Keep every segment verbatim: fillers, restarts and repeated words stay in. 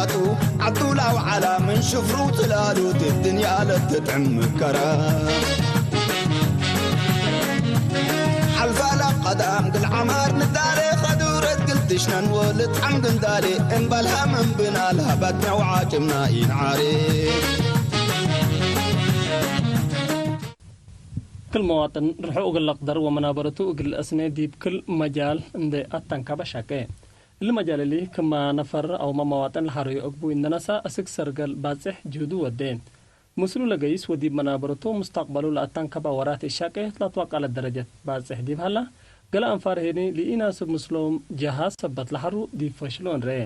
ቱ ዐዱ ለአውዓላ ምን ሽፍሩ ትላሉት እድንያ ለትጥዕም ምከረ። ሐልፋ ለቀዳም ግል ዐማር ንዳሌ፣ ቀዱረት ግል ትሽነን ወልጥዐም ግንዳሌ፣ እምበልሃ ምን ብናልሃ ባትነ ወዓጭምና ኢንዓሬ። ክል መዋጥን ርሑ እግል ለቅደር ወመናበረቱ እግል ለአስኔ ዲብ ክል መጃል እንዴ አተንከበ ሸቄ። እሊ መጃል እሊ ክመ ነፈር አውመ መዋጥን ለሐረዩ እግቡ እንዴ ነሰአ፣ እስክ ሰርገል ባጽሕ ጅህዱ ወዴ። ምስሉ ለገይስ ወዲብ መናበረቱ ሙስተቅበሉ ለአተንከበ ወራት እሻቄ ለትወቀለት ደረጀት ባጽሕ ዲብ ሀላ፣ ገሌ አንፋር ሄኒ ለኢናስብ ምስሎም ጀሃዝ ሰበት ለሐሩ ዲብ ፈሽሎ እንረኤ።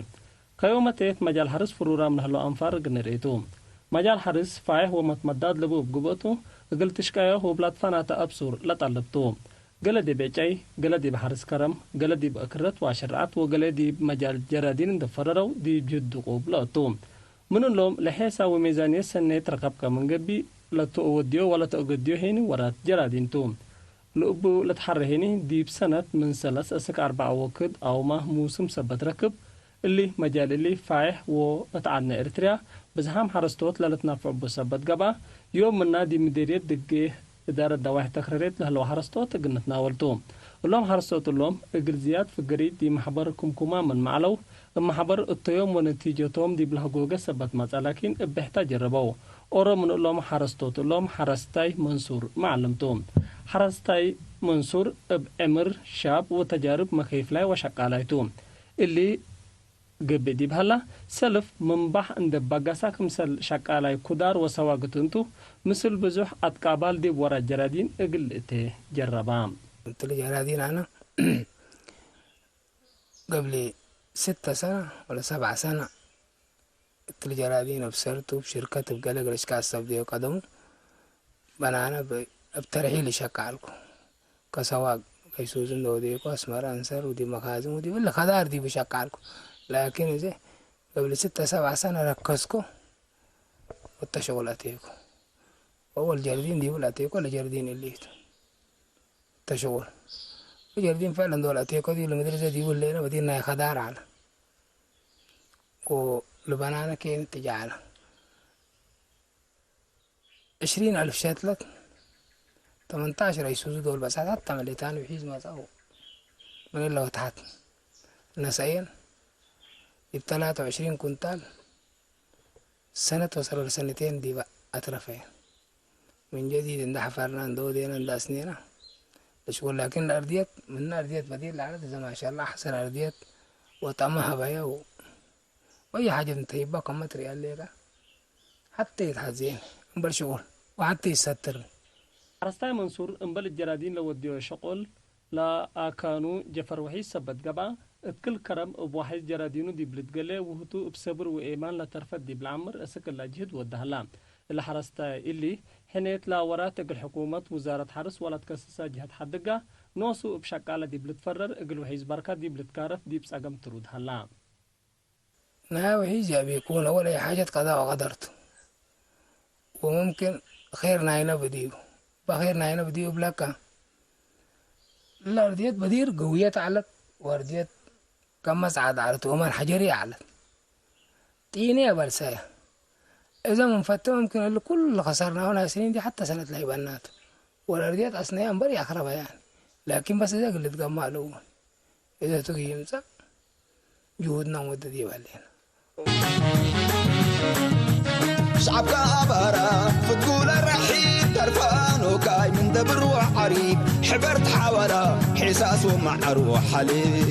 ከዮመ ቴት መጃል ሐርስ ፍሩራም ለህለው አንፋር እግል ንርኤቱ። መጃል ሐርስ ፋይሕ ወመትመዳድ ለቡ እብ ግብአቱ እግል ትሽቀዮ ወብላትፋናተ አብሱር ለጠልብቱ። ገሌ ዲብ ዕጨይ፣ ገሌ ዲብ ሐርስ ከረም፣ ገሌ ዲብ እክረት ወአሸርዓት ወገሌ ዲብ መጃል ጀራዲን እንዴ ፈረረው ዲብ ጅህድ ድቁብ ለአቱ። ምን እሎም ለሔሳብ ወሜዛንየት ሰኔት ረከብከ ምን ገብእ ለትአወድዮ ወለተአገድዮ ሄኒ ወራት ጀራዲን ቱ። ለእቡ ለትሐሬ ሄኒ ዲብ ሰነት ምን ሰለስ እስክ አርበዕ ወክድ አውመ ሙስም ሰበት ረክብ። እሊ መጃል እሊ ፋይሕ ወእት ዐድነ ኤሪትርያ ብዝሓም ሐረስቶት ለልትናፈዕ እቡ ሰበት ገብአ። ዮም ምና ዲብ ምዴርየት ድጌ እዳረት ደዋይሕ ተክረሬት ለህለው ሐረስቶት እግል ንትናወል ቱ። እሎም ሐረስቶት እሎም እግል ዝያድ ፍገሪት ዲብ መሕበር ክምኩማ ምንመ ዐለው፣ እብ መሕበር እተዮም ወነቲጀቶም ዲብ ለህጎገ ሰበት መጽአ ላኪን እብ ብሕታ ጀረበው። ኦሮ ምን እሎም ሐረስቶት እሎም ሐረስታይ መንሱር መዐልም ቱ። ሐረስታይ መንሱር እብ ዕምር ሻብ ወተጃርብ መከይፍላይ ወሸቃላይ ቱ። እሊ ገብእ ዲብ ሀላ፣ ሰልፍ ምንባሕ እንዴ በገሰ ክምሰል ሸቃላይ ኩዳር ወሰዋግት እንቱ፣ ምስል ብዙሕ አትቃባል ዲብ ወራት ጀራዲን እግል ልእቴ ጀረባ። እትሊ ጀራዲን አነ ገብሊ ስተ ሰነ ወለ ሰብዐ ሰነ እትሊ ጀራዲን እብ ሰርቱ፣ እብ ሽርከት፣ እብ ገሌ ገሌ እሽካት ሰብድዮ ቀደሙ በናነ እብ ተርሒል ኢሸቃ ዐልኩ። ከሰዋግ፣ ከይሱዙ እንዴ ወዴኮ፣ አስመረ፣ አንሰር፣ ወዲብ መካዝን፣ ወዲብ እሊ ከዳር ዲቡ ሸቃ ዐልኩ። ላኪን እዜ ገብሊ ስተ ሰብዐ ሰነ ረከስኮ፣ ወተ ሽቁል አቴኮ። ወአወል ጀርዲን ዲቡ ለአቴኮ፣ ለጀርዲን እሊቱ። ተሽቁል። ወጀርዲን ፍዕለን ዶል አቴኮ፣ ዲብ ለመድረሰ ዲቡ ህሌነ፣ ወዲን ናይ ከዳር ዐለ። ወለበናነ ኬን እትጃዐለ። ዕሽሪን አልፍ ሸትለት፣ ተመንታሽ ረይሱዙ ዶል በጻት፣ ሐተ መሌታን ውሒዝ መጽአው። ምን እለ ወተሐት ነሰአየን፣ ዲብ ተላተ ወዕሽሪን ኩንታል ሰነት ወሰለል ሰነቴን ዲበ አትረፈየን። ምን ጀዲድ እንደ ሐፈርና፣ እንደ ወዴና፣ እንደ አስኔና ለሽቁል። ላኪን ለአርድየት፣ ምነ አርድየት በዲር ለዐለት፣ እዘ ማሻአላህ አሕሰን አርድየት ወጠመ ሀበየ ወ-፣ ወአይ ሓጀት እንተ ሂባ ከመት ሪያል ሌቀ ሐቴ ይትሐዜኒ እምበል ሽቁል ወሐቴ ይሰትርኒ። ሐረስታይ መንሱር እምበል እጀራዲን ለወድዮ ሸቁል ለአካኑ ጀፈር ወሒዝ ሰበት ገብአ። እት ክል ከረም እብ ዋሕዝ ጀራዲኑ ዲብ ልትገሌ ውህቱ እብ ሰብር ወኤማን ለተርፈት ዲብ ለዐምር እስክ እላ ጅህድ ወደ ሀላ። እለ ሐረስታይ እሊ፣ ሕኔት ለወራት እግል ሕኩመት ውዛረት ሐርስ ወለትከስሰ ጅሀት ሐድጋ፣ ኖሱ እብ ሸቃለ ዲብ ልትፈረር፣ እግል ውሒዝ በርካት ዲብ ልትካረፍ ዲብ ጸገም ትሩድ ሀላ። ናይ ውሒዝ ጀአቤኩነ ወለአይ ሓጀት ቀዳ ወቀደር ቱ። ወሙምኪን ኼር ናይነ ብድዩ፣ በኼር ናይነ ብድዩ እብለከ። ለአርድየት በዲር ገውየት ዐለት ወአርድየት ከመ ጸዓት ዐለት ወመን ሐጀርየ ዐለት። ጢንየ በልሰየ። እዘ ምን ፈተ ሙምኪን እሊ ኩሉ ለከሰርናሁ ናይ ስኒን ዲ ሐተ ሰነት ለሀይበናቱ። ወለአርድየት አስነየ እምበር ይአክረበ ያኒ። ላኪን በስ እዘ እግል ልትገመዕ ለእውን። እዘ ቱ ይምጸእ ጅሁድና ወደ ዲብ ዐሌነ። ሸዐብካ አባራ ፍትጉለ ረሒብ፣ ተርፋኖካይ ምን ደብር ወዐሪብ፣ ሕበር ተሓዋላ ሔሳስ ወመዓር ወሓሊብ።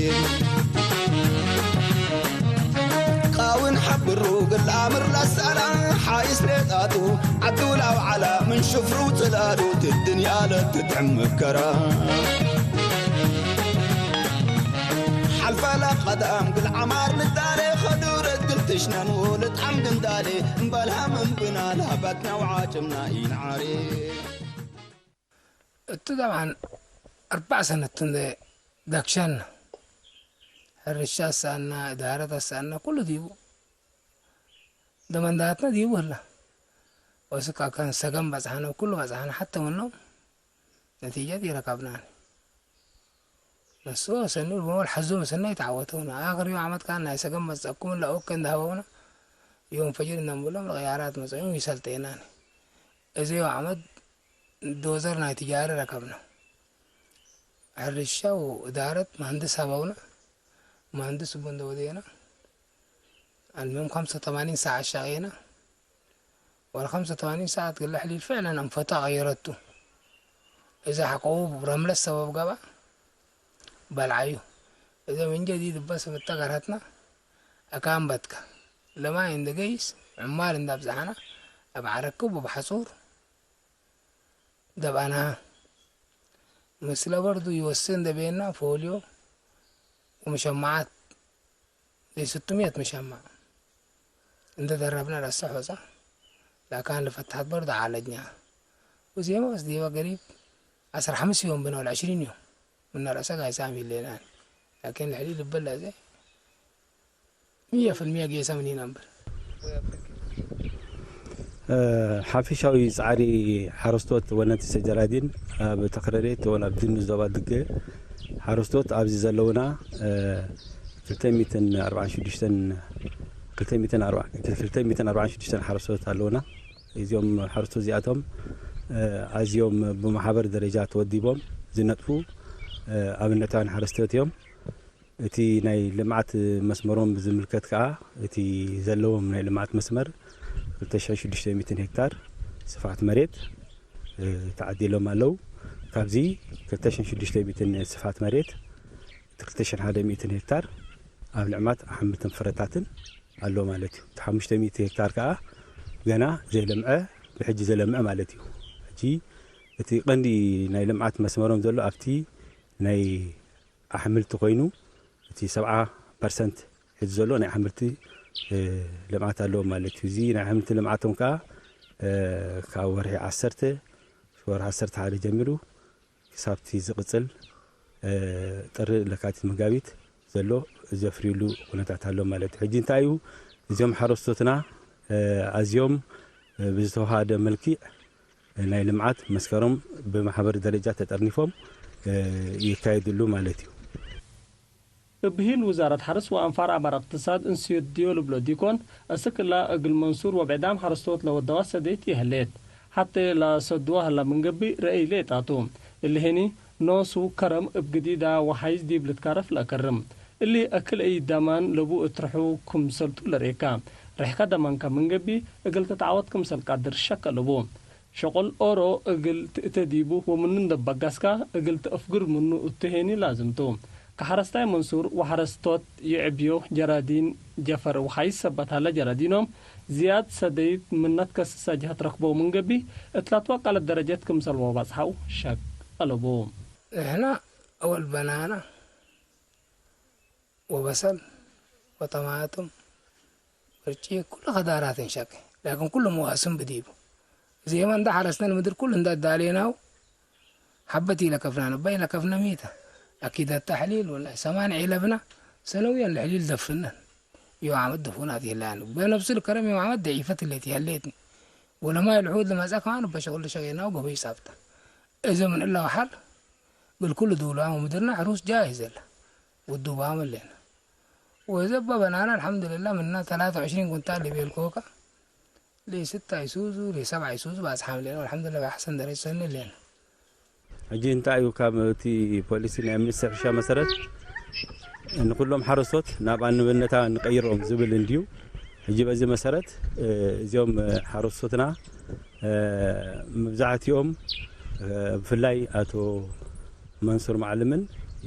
ቃውን ሐብሩ ግል አምር ለሳላ፣ ሓይስ ሌጣቱ ዐዱ ለአውዓላ፣ ምን ሽፍሩ ትላሉት እድንያ ለትጥዕም ምከራ። ሐልፈ ለቀዳም ግል ዐማር ንዳሌ፣ ከዱረት ግል ትሽነን ወልጥዐም ግንዳሌ፣ እምበልሃ ምን ብናልሃ ባትነ ወዓጭምና ኢንዓሬ። እቱ ጠብዓን አርበዕ ሰነት እንዴ ደክሸነ፣ ሕርሻ አሰአና፣ እዳረት አሰአና፣ ኩሉ ዲቡ። ደመንዳትነ ዲቡ ህለ። ወስክ አከን ሰገም በጽሐነ፣ ኩሉ በጽሐነ፣ ሐተ ምኖም ነቲጀት ኢረከብናኒ። በስ ሰኒ ልቡነ ወልሐዙ ምስልነ ይትዓወተውነ። አክር ዮም ዓመት ካን ናይ ሰገም መጽአኩም እለ ኦኬ እንዴ ሀበውነ፣ ዮም ፈጅር እንደ ንብሎም ለቅያራት መጽኦም ይሰልጤናን። እዜ ወዐመት ዶዘር ናይ ትጃሪ ረከብነ። ሕርሻ ወእዳረት መሀንድስ ሀበውነ። መሀንድስ እቡ እንደ ወዴነ። አልሚም ከምሰ ተማኒን ሰዓት ሸቄነ። ወለከምሰ ተማኒን ሰዓት ግለ ሕሊል ፍዕለን አንፈቱ አቀየረቱ። እዘ ሐቆሁ ረምለት ሰበብ ገብአ በልዐዩ። እዘ ምን ጀዲድ እበ ስምጠ ገርሀትነ አካን በትከ። ለማይ እንደ ገይስ ዑማል እንደ አብዝሐነ እብ ዐረክብ ወእብ ሐጹር ደብአናሀ። ምስለ በርዱ ይወስእ እንደ ቤና ፎልዮ ወመሸማዓት ለስቱ ምየት መሸማዕ እንደ ደረብነ ረሰ ሖጻ ለአካን ለፈትሐት በርዱ ዓለጅኛ። ወዜመ ወስ ዲበ ገሪብ ዐስር ሐምስ ዮም ብነ ወለ ዕሽሪን ዮም ምነ ረአሰ ጋይሳም ኢሌናን። ላኪን ለሕሊል እበ ለአዜ ሚየ ፍልሚየ ጌሰ ምን ኢነንብል። እ፣ ሓፊሻዊ ጻዕሪ ሓረስቶት ወነቲ ሰጀራዲን ኣብ ተክረዴት ወን ኣብ ድኑ ዞባ ድገ ሓረስቶት ኣብዚ ዘለውና፣ እ፣ ክልተ ሚእትን ኣርባዓን ሽዱሽተን፣ ክልተ ሚእትን ኣርባዓን፣ ክልተ ሚእትን ኣርባዓን ሽዱሽተን ሓረስቶት ኣለውና። እዚኦም ሓረስቶት እዚኣቶም፣ እ፣ ኣዝዮም ብማሕበር ደረጃ ተወዲቦም ዝነጥፉ፣ እ፣ ኣብነታውያን ሓረስቶት እዮም። እቲ ናይ ልምዓት መስመሮም ብዝምልከት ከኣ፣ እቲ ዘለዎም ናይ ልምዓት መስመር ክልተ ሽሕን ሽዱሽተ ሚእትን ሄክታር ስፍሓት መሬት፣ እ፣ ተዓዲሎም ኣለዉ። ካብዚ ክልተ ሽሕን ሽዱሽተ ሚእትን ስፍሓት መሬት፣ እቲ ክልተ ሽሕን ሓደ ሚእትን ሄክታር ኣብ ልዕማት ኣሕምልትን ፍረታትን ኣሎ ማለት እዩ። እቲ ሓሙሽተ ሚእቲ ሄክታር ከኣ ገና ዘይለምዐ፣ ብሕጂ ዘለምዐ ማለት እዩ። ሕጂ እቲ ቀንዲ ናይ ልምዓት መስመሮም ዘሎ ኣብቲ ናይ ኣሕምልቲ ኮይኑ፣ እቲ ሰብዓ ፐርሰንት ሕዚ ዘሎ ናይ ኣሕምልቲ፣ እ፣ ልምዓት ኣለዎም ማለት እዩ። እዚ ናይ ኣሕምልቲ ልምዓቶም ከኣ፣ እ፣ ካብ ወርሒ ዓሰርተ፣ ወርሒ ዓሰርተ ሓደ ጀሚሩ ክሳብቲ ዝቕጽል፣ እ፣ ጥሪ፣ ለካቲት፣ መጋቢት ዘሎ ዘፍርዩሉ ኩነታት ኣሎ ማለት እዩ። ሕጂ እንታይ እዩ? እዚኦም ሓረስቶትና፣ እ፣ ኣዝዮም፣ እ፣ ብዝተዋሃደ መልክዕ ናይ ልምዓት መስከሮም ብማሕበር ደረጃ ተጠርኒፎም፣ እ፣ ይካየድሉ ማለት እዩ። እብ ሂል ውዛረት ሐርስ ወአንፋር አማር እቅትሳድ እንስዮት ድዮ ልብሎ ዲኮን፣ እስክ እላ እግል መንሱር ወብዕዳም ሐረስቶት ለወደዋ ሰደይት ይህሌት። ሐቴ ለሰድዋ ህላ ምን ገብእ ረአይ ሌጣ ቱ። እሊ ህኒ ኖሱ ከረም እብ ግዲዳ ወሐይዝ ዲብ ልትካረፍ ለከርም። እሊ አክል አይ ደማን ለቡ እት ርሑ ክምሰልቱ ለርኤካ። ርሕከ ደማንከ ምን ገብእ እግል ትትዓወት ክምሰል ቃድር ሸክ አለቡ። ሸቁል ኦሮ እግል ትእተ ዲቡ ወምኑ እንደ በጋስካ እግል ተአፍግር ምኑ እቱ ሄኒ ላዝም ቱ። ከሐረስታይ መንሱር ወሐረስቶት ይዕብዮ ጀራዲን ጀፈር ወሐይስ ሰበት ሀለ ጀራዲኖም ዝያድ ሰደይት ምነት ከስሰ ጀህት ረክበው ምን ገብእ እት ለትወቀለት ደረጀት ክምሰል ወባጽሐው ሸክ አለቡ። ንሕና አወል በናና ወበሰል ወጠማጥም፣ በርጪ፣ ኩሉ ከዳራት እንሸቄ። ላኪን ኩሉ መዋስም ብዲቡ። እዜመ እንደ ሐረስነ ለምድር ኩሉ እንደ አዳሌናሁ ሐበት ኢለከፍና፣ ንበ ኢለከፍነ ሚተ። አኪድ ተሕሊል ወላ ሰማን ዒለብና ሰነውየን ለሕሊል ደፍነን። ዮ ዓመት ደፉናት ይህላን። በነፍሱ ልከረም ዮ ዓመት ደዒፈት ህሌት ይህሌትኒ። ወለማይ ልሑድ ለመጽአ ከማን እበ ሸቁል ለሸቄናሁ ገበይ ሳብተ። እዘ ምን እለ ወሐር እግል ኩሉ ድውላም ወምድርና ዕሩስ ጃሂዝ እለ። ውዱባም እሌነ። ወዘበ በናና አልሐምዱሊላህ ምነ ተላተ ወዕሽሪን ኩንታል ሊቤልኮከ ሊስተ አይሱዙ ሊሰብዕ አይሱዙ ባጽሓም እሌነ። ወአልሐምዱሊላህ በአሕሰን ደረጀ ሰኒ እሌነ። ሕጂ እንታይ እዩ ካብ እቲ ፖሊሲ ናይ ሚኒስትር ሕርሻ መሰረት ንኩሎም ሓረስቶት ናብ ኣንብነታ ንቀይሮም ዝብል እንድዩ። ሕጂ በዚ መሰረት፣ እ፣ እዚኦም ሓረስቶትና እ፣ መብዛሕትኦም፣ እ፣ ብፍላይ ኣቶ መንሱር መዓልምን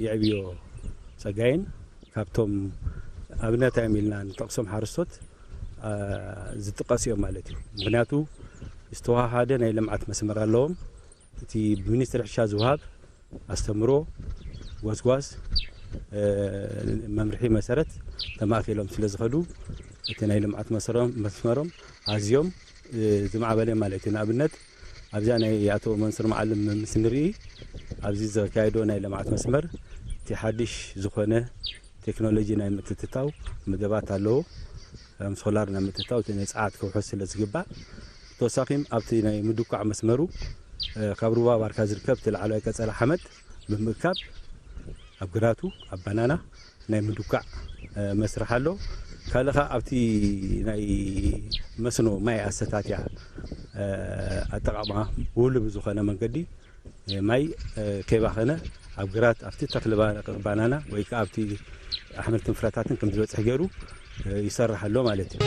የዕብዮ ጸጋይን ካብቶም ኣብነት እዮም ኢልና ንጠቕሶም ሓረስቶት፣ እ፣ ዝጥቀሱ እዮም ማለት እዩ። ምኽንያቱ ዝተዋሃደ ናይ ልምዓት መስመር ኣለዎም። እቲ ብሚኒስትሪ ሕርሻ ዝወሃብ ኣስተምሮ፣ ጎስጓስ፣ እ፣ መምርሒ መሰረት ተማእኪሎም ስለ ዝኸዱ፣ እቲ ናይ ልምዓት መስሮም፣ መስመሮም ኣዝዮም፣ እ፣ ዝማዕበለ ማለት እዩ። ንኣብነት፣ ኣብዛ ናይ ኣቶ መንሱር መዓልም ምስ ንርኢ፣ ኣብዚ ዘካየዶ ናይ ልምዓት መስመር፣ እቲ ሓድሽ ዝኾነ ቴክኖሎጂ ናይ ምትእትታው መደባት ኣለዎ። ከም ሶላር ናይ ምትእትታው፣ እቲ ናይ ጸዓት ክውሕስ ስለ ዝግባእ፣ ተወሳኺም ኣብቲ ናይ ምድኳዕ መስመሩ፣ እ፣ ካብ ሩባ ባርካ ዝርከብ እቲ ላዕለዋይ ቀጸላ ሓመድ ብምእካብ፣ ኣብ ግራቱ፣ ኣብ ባናና ናይ ምድኳዕ፣ እ፣ መስርሕ ኣሎ። ካልእ ከኣ ኣብቲ ናይ መስኖ ማይ ኣሰታትያ፣ እ፣ ኣጠቃቅማ ውልብ ዝኾነ መንገዲ፣ እ፣ ማይ፣ እ፣ ኬባኸነ ኣብ ግራት ኣብቲ ተክሊ ባ-፣ ባናና ወይ ከኣ ኣብቲ ኣሕምልትን ፍረታትን ከም ዝበጽሕ ገይሩ፣ እ፣ ይሰርሕ ኣሎ ማለት እዩ።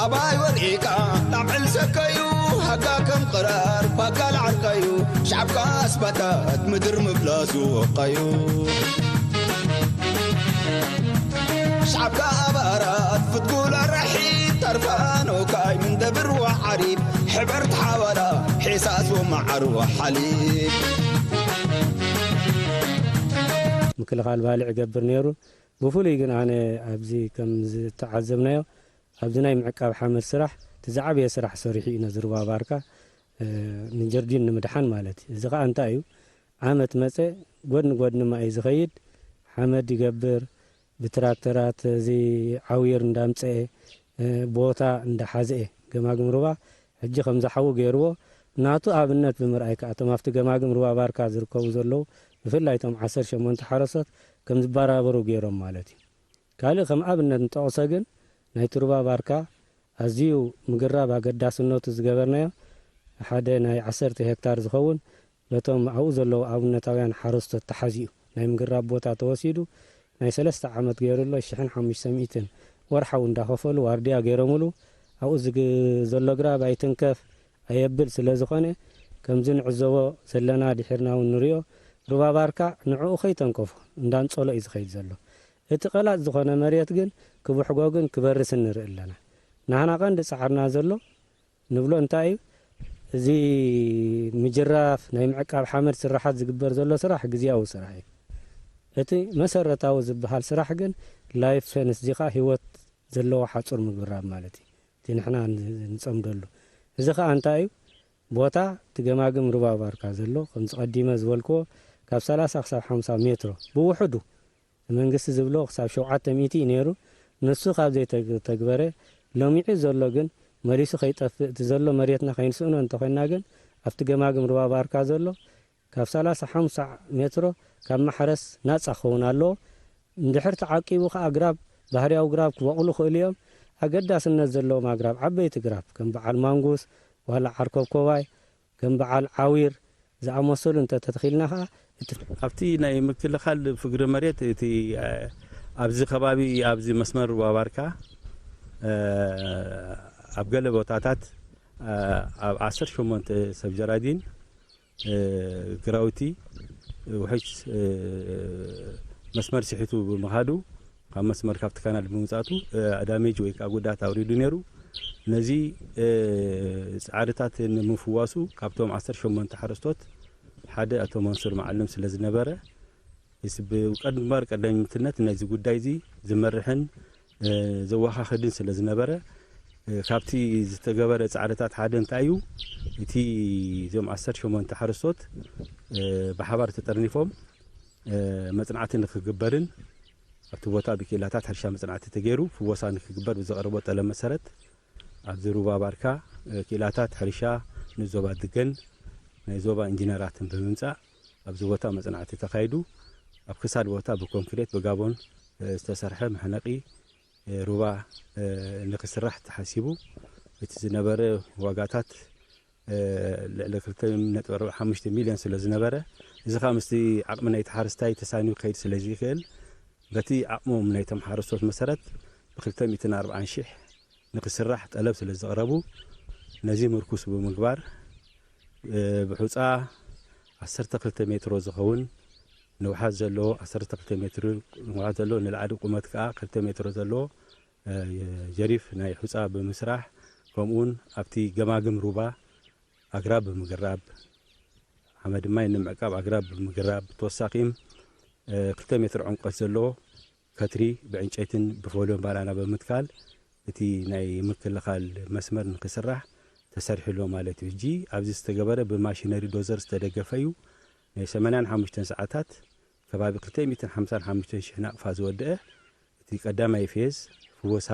ኣባይ ወርኢካ ላምዕል ሰከዩ፣ ሃጋ ከም ቅራር ፋጋ ለዓርከዩ፣ ሸዓብካ ኣስባታት ምድር ምብላሱ ወቀዩ። ሸዓብካ ኣባራት ፍትጉል ኣራሒ፣ ተርፋኖካይ ምን ደብር ወዓሪብ፣ ሕበር ተሓባላ ሒሳስ ወመዓር ወሓሊብ። ምክልኻል ባልዕ ይገብር ነይሩ። ብፍሉይ ግን ኣነ ኣብዚ ከም ዝተዓዘብናዮ፣ ኣብዚ ናይ ምዕቃብ ሓመድ ስራሕ፣ እቲ ዝዓበየ ስራሕ ሰሪሑ እዩ ነዚ ሩባ ባርካ፣ እ፣ ንጀርዲን ንምድሓን ማለት እዩ። እዚ ኸኣ እንታይ እዩ? ዓመት መጸ፣ ጎድኒ ጎድኒ ማይ ዝኸይድ፣ ሓመድ ይገብር፣ ብትራክተራት እዚ ዓዊር እንዳምጸአ፣ እ፣ ቦታ እንዳሓዘአ፣ ገማግም ሩባ ሕጂ ከም ዝሓዊ ገይርዎ፣ ናቱ ኣብነት ብምርኣይ ከኣ፣ እቶም ኣብቲ ገማግም ሩባ ባርካ ዝርከቡ ዘለዉ፣ ብፍላይ እቶም ዓሰርተ ሸሞንተ ሓረስቶት ከም ዝበራበሩ ገይሮም ማለት እዩ። ካልእ ከም ኣብነት ንጠቕሶ ግን፣ ናይቲ ሩባ ባርካ ኣዝዩ ምግራብ ኣገዳስነቱ ዝገበርናዮ፣ ሓደ ናይ ዓሰርተ ሄክታር ዝኸውን በቶም ኣብኡ ዘለዉ ኣብነታውያን ሓረስቶት ተሓዚኡ፣ ናይ ምግራብ ቦታ ተወሲዱ፣ ናይ ሰለስተ ዓመት ገይሩሎ፣ ሽሕን ሓሙሽተ ሚእትን ወርሓዊ እንዳኸፈሉ ዋርድያ ገይሮምሉ። ኣብኡ ዝግ-፣ ዘሎ ግራብ ኣይትንከፍ ኣየብል ስለ ዝኾነ፣ ከምዚ ንዕዘቦ ዘለና፣ ድሒርና እውን ንርእዮ፣ ሩባ ባርካ ንዕኡ ከይተንከፎ እንዳንጸሎ እዩ ዝኸይድ ዘሎ። እቲ ቀላጥ ዝኾነ መሬት ግን ክብሕጎ ግን ክበርስን ንርኢ ኣለና። ናህና ቀንዲ ጻዕርና ዘሎ ንብሎ እንታይ እዩ? እዚ ምጅራፍ ናይ ምዕቃብ ሓመድ ስራሓት ዝግበር ዘሎ ስራሕ ግዝያዊ ስራሕ እዩ። እቲ መሰረታዊ ዝበሃል ስራሕ ግን ላይፍ ፌንስ፣ እዚ ኸኣ ህይወት ዘለዎ ሓጹር ምግብራብ ማለት እዩ። እቲ ንሕና ን-፣ ንጸምደሉ። እዚ ኸኣ እንታይ እዩ? ቦታ እቲ ገማግም ሩባ ባርካ ዘሎ፣ ከምዚ ቀዲመ ዝበልክዎ፣ ካብ ሰላሳ ክሳብ ሓምሳ ሜትሮ ብውሕዱ፣ መንግስቲ ዝብሎ ክሳብ ሸውዓተ ሚእቲ እዩ ነይሩ። ንሱ ካብ ዘይተግ-፣ ተግበረ፣ ሎሚዑ ዘሎ ግን መሊሱ ከይጠፍእ፣ እቲ ዘሎ መሬትና ከይንስእኖ እንተኾይንና ግን፣ ኣብቲ ገማግም ሩባ ባርካ ዘሎ፣ ካብ ሰላሳ ሓምሳ ሜትሮ ካብ ማሕረስ ናጻ ክኸውን ኣለዎ። እንድሕር ተዓቂቡ ከኣ፣ ኣግራብ፣ ባህርያዊ ግራብ ክበቁሉ ይኽእሉ እዮም። ኣገዳስነት ዘለዎም ኣግራብ፣ ዓበይቲ ግራብ፣ ከም በዓል ማንጉስ፣ ዋላ ዓርኮብኮባይ፣ ከም በዓል ዓዊር ዝኣመሰሉ እንተ ተተኺልና ከኣ፣ እቲ ኣብቲ ናይ ምክልኻል ፍግሪ መሬት፣ እቲ፣ እ፣ ኣብዚ ከባቢ፣ ኣብዚ መስመር ሩባ ባርካ፣ እ፣ ኣብ ገለ ቦታታት፣ እ፣ ኣብ ዓሰርተ ሸሞንተ ሰብ ጀራዲን፣ እ፣ ግራውቲ ውሕጅ፣ እ፣ መስመር ስሒቱ ብምኻዱ፣ ካብ መስመር ካብቲ ካናል ብምውጻቱ፣ እ፣ ዳሜጅ ወይ ከኣ ጉድኣት ኣውሪዱ ነይሩ። ነዚ፣ እ፣ ጻዕርታት ንምፍዋሱ ካብቶም ዓሰርተ ሸሞንተ ሓረስቶት ሓደ ኣቶ መንሱር መዓልም ስለ ዝነበረ፣ እስ ብቀድማር ቀዳምነት ነዚ ጉዳይ እዚ ዝመርሕን፣ እ፣ ዘወኻኽድን ስለ ዝነበረ፣ እ፣ ካብቲ ዝተገበረ ጻዕርታት ሓደ እንታይ እዩ? እቲ እዞም ዓሰርተ ሸሞንተ ሓረስቶት፣ እ፣ ብሓባር ተጠርኒፎም፣ እ፣ መጽናዕቲ ንክግበርን ኣብቲ ቦታ ብክኢላታት ሕርሻ መጽናዕቲ ተገይሩ ፍወሳ ንክግበር ብዘቕረቦ ጠለብ መሰረት፣ ኣብዚ ሩባ ባርካ፣ እ፣ ክኢላታት ሕርሻ ንዞባ ድገን ናይ ዞባ ኢንጂነራትን ብምምጻእ ኣብዚ ቦታ መጽናዕቲ ተኻይዱ። ኣብ ክሳድ ቦታ ብኮንክሪት ብጋቦን፣ እ፣ ዝተሰርሐ መሕነቂ፣ እ፣ ሩባ፣ እ፣ ንክስራሕ ተሓሲቡ። እቲ ዝነበረ ዋጋታት፣ እ፣ ልዕሊ ክልተ ነጥቢ ኣርባዕተ ሓሙሽተ ሚልዮን ስለ ዝነበረ፣ እዚ ኸኣ ምስቲ ዓቕሚ ናይቲ ሓረስታይ ተሳንዩ ክኸይድ ስለ ዘይክእል፣ በቲ ዓቕሞም ናይቶም ሓረስቶት መሰረት ብክልተ ሚእትን ኣርባዓን ሺሕ ንክስራሕ ጠለብ ስለ ዘቕረቡ፣ ነዚ ምርኩስ ብምግባር፣ እ፣ ብሑጻ ዓሰርተ ክልተ ሜትሮ ዝኸውን ንውሓት ዘለዎ፣ ዓሰርተ ክልተ ሜትሮ ንውሓት ዘለዎ፣ ንላዕሊ ቁመት ከኣ ክልተ ሜትሮ ዘለዎ፣ እ፣ ጀሪፍ ናይ ሑጻ ብምስራሕ፣ ከምኡውን ኣብቲ ገማግም ሩባ ኣግራብ ብምግራብ፣ ሓመድ ማይ ንምዕቃብ ኣግራብ ብምግራብ፣ ተወሳኺም፣ እ፣ ክልተ ሜትር ዕምቆት ዘለዎ ከትሪ ብዕንጨይትን ብፎሊዮን ባናና ብምትካል፣ እቲ ናይ ምክልኻል መስመር ንክስራሕ ተሰሪሑ ኣሎ ማለት እዩ። ሕጂ ኣብዚ ዝተገበረ ብማሽነሪ ዶዘር ዝተደገፈ እዩ። ናይ ሰማንያን ሓሙሽተን ሰዓታት ከባቢ ክልተ ሚእትን ሓምሳን ሓሙሽተን ሺሕ ናቕፋ ዝወደአ እቲ ቀዳማይ ፌዝ ፍወሳ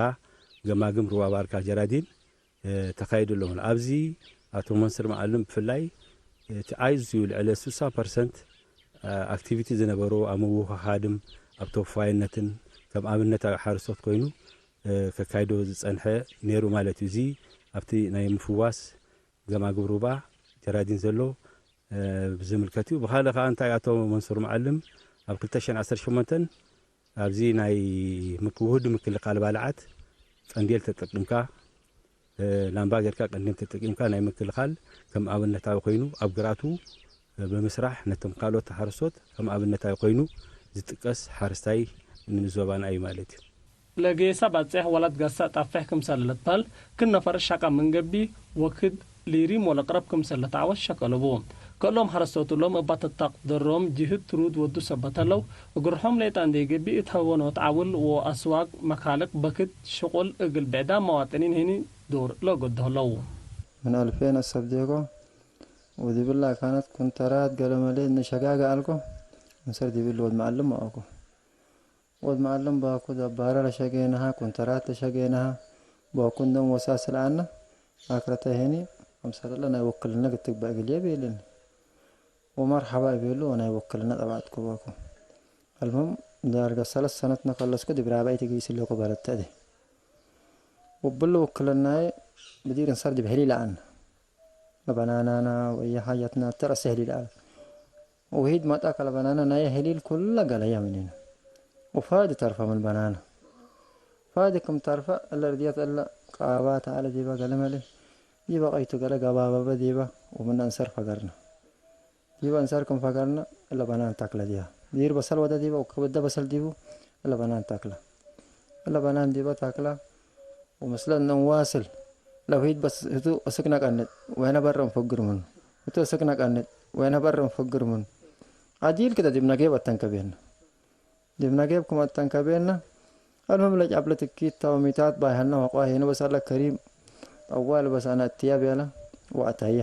ገማግም ሩባ ባርካ ጀራዲን፣ እ፣ ተኻይዱ ኣሎ። ኣብዚ ኣቶ መንስር መዓልም ብፍላይ እቲ ኣይዝዩ ልዕለ ስሳ ፐርሰንት ኣክቲቪቲ ዝነበሮ ኣብ ምውህሃድም ኣብ ተወፋይነትን ከም ኣብነት ሓረስቶት ኮይኑ ከካይዶ ዝጸንሐ ነይሩ ማለት እዩ። እዚ ኣብቲ ናይ ምፍዋስ ገማግብ ሩባ ጀራዲን ዘሎ ብዝምልከት እዩ። ብኻልእ ከኣ እንታይ ኣቶ መንሱር መዓልም ኣብ ክልተ ሽሕን ዓሰርተ ሸሞንተን ኣብዚ ናይ ምክ-፣ ውሁድ ምክልኻል ባልዓት ቀንዴል ተጠቂምካ፣ እ፣ ላምባ ጌርካ ቀንዴል ተጠቂምካ ናይ ምክልኻል ከም ኣብነታዊ ኮይኑ ኣብ ግርኣቱ፣ እ፣ ብምስራሕ ነቶም ካልኦት ሓረስቶት ከም ኣብነታዊ ኮይኑ ዝጥቀስ ሓረስታይ ምን ዞባና እዩ ማለት እዩ። ለጌሳ ባጼሕ ወላት ጋሳእ ጣፌሕ ክምሰል ለትበህል ክል ነፈር ሻቃ ምን ገብእ ወክድ ሊሪም ወለቅረብ ክምሰል ለተዐወት ሸቀል ቡ። ከእሎም ሐረስቶት እሎም እባ ተታቅደሮም ጅህድ ትሩድ ወዱ ሰበት ህለው፣ እግርሖም ሌጠ እንዴ ገብእ እት ሀወኖት ዐውል ወአስዋቅ መካልቅ በክት ሽቁል እግል ብዕዳም መዋጥኒን ህኒ ዶር ለገዱ ህለው። ምን አልፌን አሰብዴኮ ወዲብላ ካነት ኩንተራት ገለመሌ እነ ሸጋገ አልኮ። እንሰር ዲብል ወድ መዐልም አኮ። ወድ መዐልም ባኩ ደባረ ለሸጌነሃ፣ ኩንተራት ለሸጌነሃ፣ ባኩ እንደም ወሳስል አነ፣ አክረተ ሄኒ፣ አምሰለለ ናይ ወክልነ ግትግበእ እግልዬ ቤልኒ። ወመርሐባ እቤሉ ወናይ ወክልነ ጠባዕትኩ ባኩ። አልሙም፣ ዳርገ ሰለስ ሰነት ነከለስኩ ዲብ ራብዐይት እግል ስሌኮ በለት ተእቴ። ወብሉ ወክልናዬ ብዲር እንሰር ዲብ ሕሊል አነ። ለበናናና ወእየ ሓጀትና ተረሴ ህሊል አለ። ወሂድ መጣ ከለ በናና ናየ ህሊል ኩለ ገለያ ምኔነ። ወፋዲ ተርፈ ምን በናና። ፋዲ ክም ተርፈ እለ ርድየት እለ ቃባት አለ ዲበ ገሌ መሌ ዲበ ቀይቱ ገሌ ገባበበ ዲበ ወምነ እንሰር ፈገርነ። ዲበ እንሰር ክም ፈገርነ እለ በናን ተክለ ዲያ። ዲር በሰል ወደ ዲበ ወከበደ በሰል ዲቡ እለ በናን ተክለ። እለ በናን ዲበ ተክለ። ወምስለ እነ እንዋስል ለውሂድ በስ ህቱ እስክ ነቀንጥ ወይነ በረ እንፈግር ምኑ። ህቱ እስክ ነቀንጥ ወይነ በረ እንፈግር ምኑ። አዲል ክደ ዲብ ነጌብ አተንከቤነ። ዲብ ነጌብ ክም አተንከቤነ። አልሙም ለጫብለ ትኪት ተ ወሚታት ባይሀነ ወቋ ሄነ በሰለ ከሪም ጠዋል በሰነ እትያ ቤለ ወአተየ።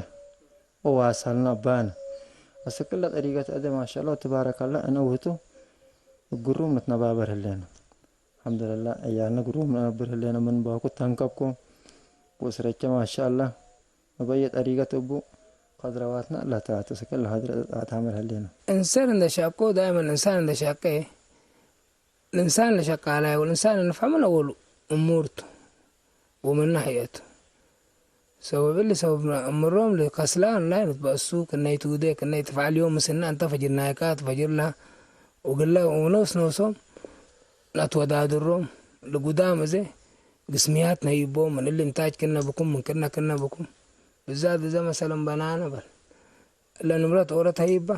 ወዋሰልነ ባነ። አስክ እለ ጠሪቀት አዜ ማሻአላህ ወትባረከላህ እነ ውህቱ እግሩም ንትነባበር ህሌነ። አልሐምዱሊላህ፣ ዕያልነ ግሩም ነነብር ህሌነ ምን ባኩ ተንከብኮ ወእስረቼ ማሻአላህ እበየ ጠሪቀት እቡ ከድረዋትነ ለታትስክ ለሀድረ አታምር ህሌነ። እንሰር እንደ ሻቆ ዳይመን እንሳን እንደ ሻቄ፣ ልንሳን ለሸቃላይ ወልንሳን እንፍዐ ምን አወሉ እሙር ቱ። ወምነ ህየቱ። ሰበብ እሊ ሰበብ እምሮም ለከስላን ላይ ንትበአሱ፣ ክነይ ትውዴ፣ ክነይ ትፍዐል ዮም ምስልነ እንተ ፈጅርናይካ ትፈጅር ለሀ፣ ወግለ ወኖስ ኖሶም ነትወዳድሮም፣ ለጉዳም እዜ ግስምያት ነይቦም፣ ምን እሊ እንታጅ ክነ ብኩም፣ ምን ክነ ክነ ብኩም፣ ብዛት እዘ መሰለን በናነ በል። እለ ንምረት ኦረ ተይባ፣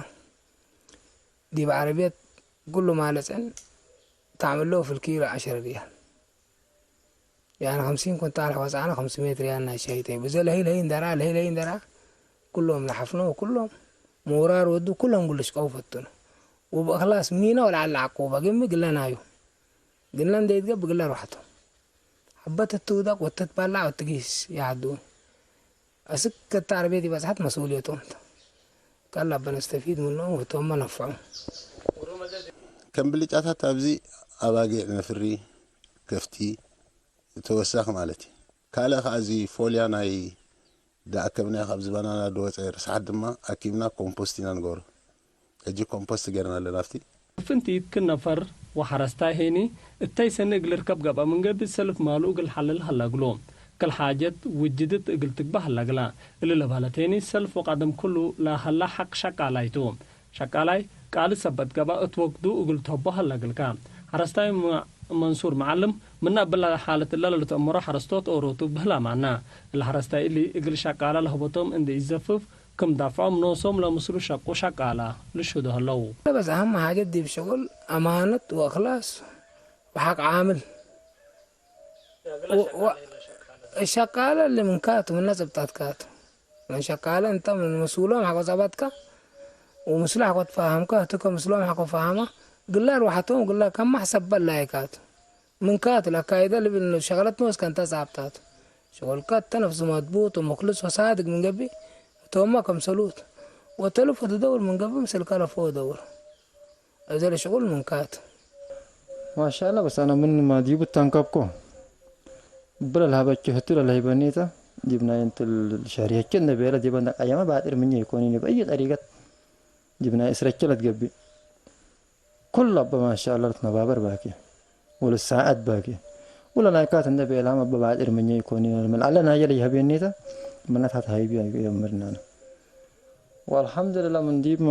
ዲብ ዐረብየት ኩሉ ማለጸን ተዕምሎ ፍልኪሎ ዐሸር ርያል። ያኒ ኸምሲን ኩንታል ሐወጻነ ኸምስሜት ርያል ናይ ሻይተ። ብዘ ለህይ ለህይ እንደራ፣ ለህይ ለህይ እንደራ፣ ኩሎም ለሐፍኖ፣ ኩሎም ሞራር ወዱ፣ ኩሎም ግሉ ሽቀው ፈትኑ። ወበእክላስ ሚነ ወለዐለ ዐቁበ ግሚ ግለ ናዩ። ግለ እንዴ ይትገብእ ግለ ርዋሕቶም። ሐበት ትትውደቅ ወትትበላዕ ወትጊስ ይዐዱ። አስክ እተ ዐረብየት ኢበጽሐት መስኡልየቶም ተ። ከላ በነስተፊድ ምኖም ወህቶምመ ነፍዖም። ከም ብልጫታት ኣብዚ አባጌዕ ነፍሪ፣ ከፍቲ፣ እተወሰክ ማለት እዩ። ካልእ ከኣ እዚ ፎልያ ናይ ደኣከብናዮ ካብዚ በናና ድወጸ ርስሓት ድማ ኣኪብና ኮምፖስት ኢና ንገብሮ። ሕጂ ኮምፖስት ጌርና ኣለና ኣብቲ። ፍንቲት ክል ነፈር ወሐረስታይ ሄኒ እተይ ሰኒ እግል ልርከብ ገብአ ምን ገብእ ሰልፍ ማሉ እግል ሐልል ሀላ እግሉ። ክል ሓጀት ውጅድት እግል ትግበእ ሀላ እግላ። እሊ ለባለት ሄኒ ሰልፍ ወቃድም ክሉ ለሀላ ሐቅ ሸቃላይ ቱ። ሸቃላይ ቃል ሰበት ገብአ እት ወክዱ እግል ተህቦ ሀላ እግልከ። ሐረስታይ መ-፣ መንሱር መዓልም፣ ምነ እብለ ሓለት እለ ለልትአመሮ ሐረስቶት ኦሮቱ ብህላማነ። እለ ሐረስታይ እሊ እግል ሸቃለ ለህበቶም እንዴ ኢዘፍፍ፣ ክም ዳፍዖም ኖሶም ለምስሉ ሸቁ ሸቃለ ልሽህዶ ህለው። በስ አህም ሓጀት ዲብ ሸቁል አማነት ወእክላስ ወሐቅ ዓምል። ወ-፣ ወ-፣ ሸቃለ እሊ ምንካቱ ምነ ጽብጣትካቱ። ምን ሸቃለ እንተ ምን ምስሎም ሐቆ ጸበጥከ ወምስሉ ሐቆ ትፋሀምከ፣ ህቱ ከምስሎም ሐቆ ፋሀመ፣ ግለ አርወሐቶም ግለ ከማሕ ሰበ ላይካቱ። ምንካቱ ለካይደ ልብል ሸቅለት ኖስ ከንተ ጻብጣቱ። ሸቁልከ እተ ነፍሱ መድቡጥ ወሙክልስ ወሳድግ ምን ገብእ፣ ህቶምመ ከምሰሉት ወተልፍ ወትደውር ምን ገብእ፣ ምስልከ ለፎ ደውር። እዘ ለሽቁል ምንካቱ። ማሻአላ፣ በስ አነ ምን ማዲቡ ተንከብኮ። እብለ ለሀበቹ ህቱ ለለህይበኒተ፣ ዲብ ናይ እንት ሸህር ህቼ እንደ ቤለ ዲበ እንደ ቀየመ ባጢር ምኘ ኢኮኒኒ በእይ ጠሪቀት ዲብ ናይ እስረቼ ለትገብእ። ኩሉ እበ ማሻአላ ልትነባበር ባኬ፣ ወልሳዐድ ባኬ። ወለናይካት እንደ ቤላም እበ ባጢር ምኘ ኢኮኒኒ ምን አለ ናየ ለይሀቤኔተ ምነት ሀት ሀይቢ የምርናነ። ወአልሐምዱሊላህ ምን ዲብ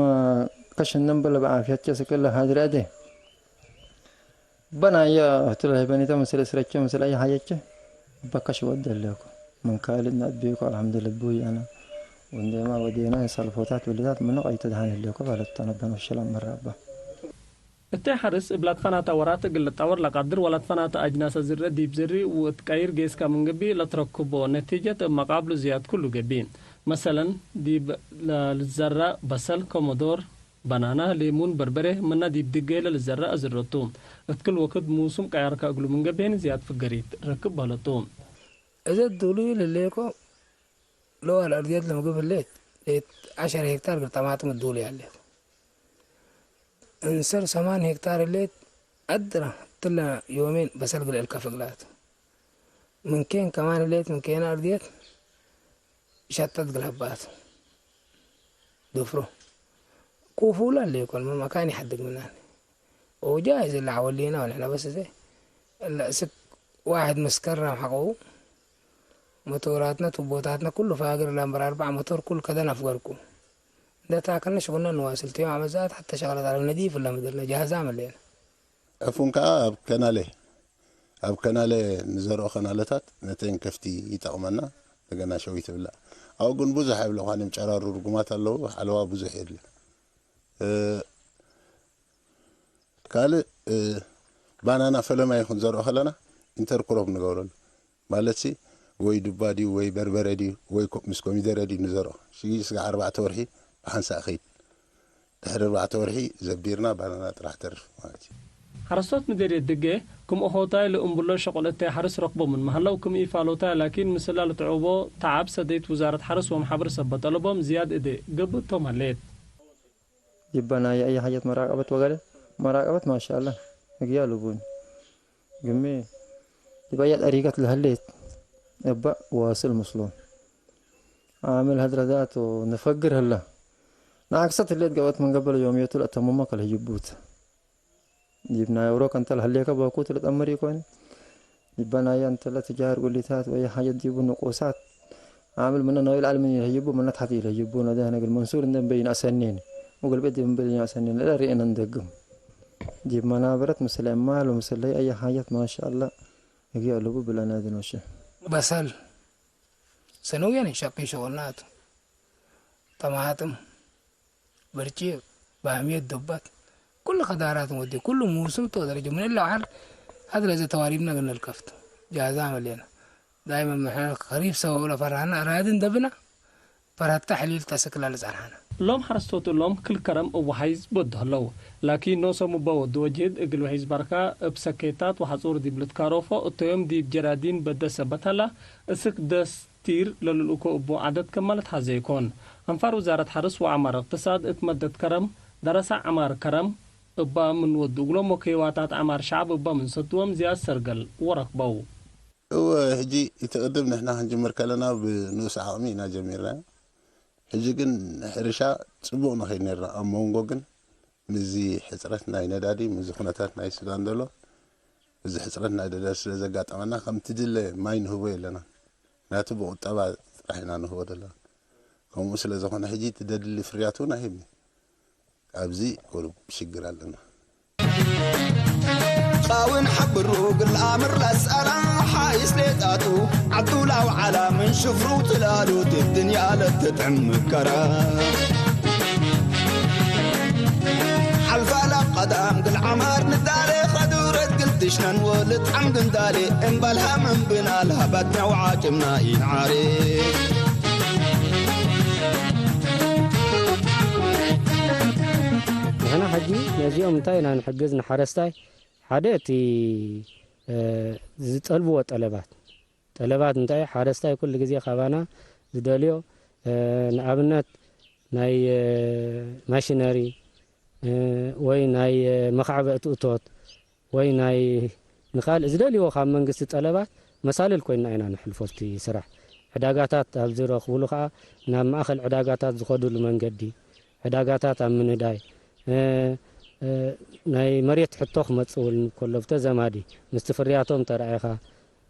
ከሽነም በለ በዓፍየት ጀስክ እለ ሀድረ እዴ። በናየ እቱ ለህበኒተ ምስል እስረቼ ምስል አይ ሐየቼ በከሽ ወደለኩ። ምን ካልድ ነአቤኩ አልሐምዱሊላህ ቡይ አነ ወንዴማ ወዴና ሰልፎታት ብልታት ምኑ ቀይተ ደሃን ህሌኮ ባለቱ ተነበነ ወሸላም መራባ። እተ ሐርስ እብ ላትፈናተ ወራት እግል ልጣወር ለቃድር ወላትፈናተ አጅናሰ ዝርእ ዲብ ዝሪ ወእት ቀይር ጌስካ ምን ገብእ ለትረክቦ ነቲጀት እብ መቃብሉ ዝያድ ክሉ ገብእ። መሰለን ዲብ ለልትዘረእ በሰል፣ ከመዶር፣ በናና፣ ሌሙን፣ በርበሬ ምነ ዲብ ድጌ ለልዘረእ አዝረቱ። እት ክል ወክድ ሙሱም ቀያርከ እግሉ ምን ገብኤን ዝያድ ፍገሪት ረክብ በህለቱ። እዘ ዱሉይ ለሌኮ ለዋል አርድየት ለምግብ ህሌት ሌት ዐሸር ሄክታር እግል ጠማጥም ዱሉይ ሀሌት። እንሰር ሰማን ሄክታር ህሌት አድራ ትለ ዮሜን በሰል እግል እልከፍ እግላት። ምን ኬን ከማን ህሌት ምን ኬን አርድየት ሸጠት እግል ሀባት። ዶፍሮ ኩፉላ ለይኮን ምን መካን ይሐድግ ምናን። ወጃይዝ እለ ዐወሊና ወንሕነ በስ እዜ እለ እስክ ዋሕድ መስከረም ሐቀው መቶራትነ ቱቦታትነ ኩሉ ፋግር ለእምበር አርበዕ መቶር ኩል ከደን አፍገርኩ። እንደ ታከነ ሽቁልነ ንዋስል ቲዮም አመዛት ሐተ ሸቅለት አለብ ነዲፍ እለ ምድርነ ጃህዛ መሌነ። ዕፉን ከኣ አብ ከናሌ፣ አብ ከናሌ ንዘርኦ ከናለታት ነቴን ከፍቲ ይጠቅመና፣ ለገና ሸዊት ብላ። አው ግን ብዙሕ እብለ ኳንም ጨራሩ ርጉማት አለው፣ ሐለዋ ብዙሕ የድሊ። እ፣ ካልእ፣ እ፣ ባናና ፈለማ ይኹን ዘርኦ ከለና ኢንተርክሮፕ ንገብረሉ። ማለትሲ ወይ ዱባ ዲዩ ወይ በርበረ ዲዩ ወይ ኮ-፣ ምስ ኮሚደረ ዲዩ ንዘርኦ። ሽጊ ስጋዕ አርባዕተ ወርሒ ብሓንሳእ ከይድ። ድሕሪ አርባዕተ ወርሒ ዘቢርና ባናና ጥራሕ ተርፍ ማለት እዩ። ሐረስቶት ምዴርየት ድጌ ክም ኦሆታይ ለእምብሎ ሸቁል እተ ሐርስ ረክቦ ምንመ ሀለው ክም ኢፋሎታይ ላኪን ምስላ ልትዑቦ ተዓብ ሰደይት ውዛረት ሐርስ ወመሓብር ሰበት ጠለቦም ዝያድ እዴ ገብእ ቶም ሀሌት። ዲበ ናይ አየ ሐየት መራቀበት ወገሌ መራቀበት ማሻአላ እግያ ልቡኒ። ግሜ ዲብ አየ ጠሪቀት ለህሌት እበ ዋስል ምስሎም። አምል ሀድረ ዛቱ ንፈግር ህለ። ነአክሰት ህሌት ገብአት ምን ገብለ ዮምየቱ ለአተምሞ ከልህይቡት። ዲብ ናይ ኦሮክ እንተ ለህሌከ ባኩት ለጠምር ኢኮን። ዲበ ናየ እንተ ለትጃር ጉሊታት ወይ ሐየት ዲቡ ንቁሳት አምል ምነ ናይል አልምን ኢልህይቡ ምነ ተሐት ኢልህይቡ ነዳህ ነግል መንሱር እንደ በይን አሰኔን ወግል ቤት ዲብ በይን አሰኔን ለላ ርኤነ እንደግም። ዲብ መናበረት ምስለ እማል ወምስለ አየ ሐየት ማሻአላ እግያ ልቡ ብለና ድኖሸ። በሰል ሰነውየን እንሸቂ ሸወናቱ። ጠማጥም፣ ብርጪቅ፣ ባምየት፣ ዱበት፣ ኩሉ ከዳራትን ወዴ፣ ኩሉ ሙስም ቶ ደረጀ ምን እለ በሐር ሀት ለዘ ተዋሪብነ እግል ንልከፍቱ ጃዛ መሌነ። ዳይመን ምሕነ ከሪብ ሰበቡ ለፈራህነ አራዲ እንደብነ፣ ፈርሀተ ሕሊል ተስክ ለልጸንሐነ። እሎም ሐረስቶት እሎም ክል ከረም እብ ወሐይዝ በዱ ህለው። ላኪን ኖሶም እበ ወዱ ወጅህድ እግል ወሐይዝ ባርካ እብ ሰኬታት ወሐጹር ዲብ ልትካሮፎ እቶዮም ዲብ ጀራዲን በደ ሰበት ሀላ፣ እስክ ደስ ቲር ለልልእኮ እቡ ዐደት ክመ ለትሐዜ ኢኮን። አንፋር ውዛረት ሐርስ ወዐማር እቅትሳድ እት መደት ከረም፣ ደረሳ ዐማር ከረም እባ ምን ወዱ እግሎም ወከይዋታት ዐማር ሸዐብ እባ ምን ሰድዎም ዝያድ ሰርገል ወረክበው። እወ፣ ህጂ ኢትቅድም ንሕና ክንጅምር ከለና ብንኡስ ዐቅሚ ኢና ጀሚርናዮ። ህጂ ግን ሕርሻ ጽቡቅ ንኸይድ ኔርና። ኣብ መንጎ ግን ምዚ ሕጽረት ናይ ነዳዲ፣ ምዚ ኩነታት ናይ ሱዳን ዘሎ፣ እዚ ሕጽረት ናይ ነዳዲ ስለ ዘጋጠመና፣ ከም ትድለ ማይ ንህቦ የለና። ምክንያቱ ብቁጠባ ጥራሕ ኢና ንህቦ ዘለና። ከምኡ ስለ ዝኾነ፣ ሕጂ ትደሊ ፍርያት እውን ኣይህብን። ኣብዚ ቁሩብ ሽግር ኣለና። ቃውን ሐብሩ ግል አምር ለሰራ ሓይስ ሌጣቱ፣ ዐዱ ላው ዐላ ምን ሽፍሩ ትላሉት፣ እድንያ ለትጥዕም ምከራ። ሐልፋ ለቀዳም ግል ዐማር ንዳሌ፣ ከዱረት ግል ትሽነን ወልጥዓም ግንዳሌ፣ እምበልሃ ምን ብናልሃ በትነ ወዓጭምና ኢንዓሬ። ንሕና ሐጂ ነዚኦም እንታይ ኢና ንሕግዝ ንሐረስታይ? ሓደ እቲ፣ እ፣ ዝጠልብዎ ጠለባት፣ ጠለባት እንታይ ሓረስታይ ኩሉ ግዜ ካባና ዝደልዮ፣ እ፣ ንኣብነት ናይ፣ እ፣ ማሽነሪ፣ እ፣ ወይ ናይ፣ እ፣ መኻዕበእቲ እቶት ወይ ናይ ንኻልእ ዝደልይዎ ካብ መንግስቲ ጠለባት መሳልል ኮይንና ኢና ንሕልፎ ኣብቲ ስራሕ። ዕዳጋታት ኣብ ዝረኽቡሉ ከኣ፣ ናብ ማእከል ዕዳጋታት ዝኸዱሉ መንገዲ፣ ዕዳጋታት ኣብ ምንዳይ፣ እ፣ እ፣ ናይ መሬት ሕቶ ክመጽእ እውን ከሎ፣ ብተዛማዲ ምስቲ ፍርያቶም ተረኣይካ፣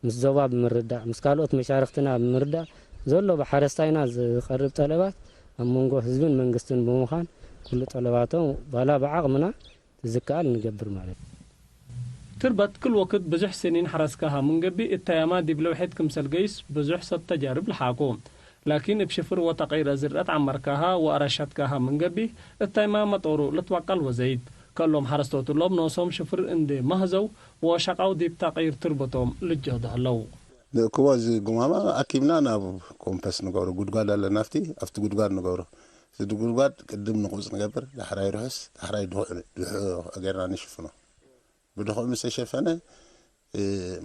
ምስ ዞባ ብምርዳእ፣ ምስ ካልኦት መሻርኽትና ብምርዳእ፣ ዘሎ ብሓረስታይና ዝቐርብ ጠለባት ኣብ መንጎ ህዝብን መንግስትን ብምዃን፣ ኩሉ ጠለባቶም ዋላ ብዓቕምና ዝከኣል ንገብር ማለት እዩ። ትርበት ክል ወክድ ብዙሕ ስኒን ሐረስካሃ ምን ገብእ፣ እታያማ ዲብ ለውሒት ክምሰል ገይስ ብዙሕ ሰብ ተጃርብ ለሓቁ። ላኪን እብ ሽፍር ወተቅይር ዝርአት ዐመርካሃ ወአረሸትካሃ ምን ገብእ፣ እታይማ መጦሩ ልትወቀል ወዘይት። ከእሎም ሐረስቶት እሎም ኖሶም ሽፍር እንዴ መህዘው ወሸቃው ዲብ ተቅይር ትርበቶም ልጀህዱ ህለው። ንእክቦ እዚ ጉማማ አኪብና ናብ ኮምፐስ ንገብሮ፣ ጉድጓድ አለ ናፍቲ፣ አፍቲ ጉድጓድ ንገብሮ። እቲ ጉድጓድ ቅድም ንቁጽ ንገብር፣ ዳሕራይ ርሑስ፣ ዳሕራይ ድኹዕ፣ ድሑዕ ጌርና ንሽፍኖ። ብድኹዕ ምስ ተሸፈነ፣ እ፣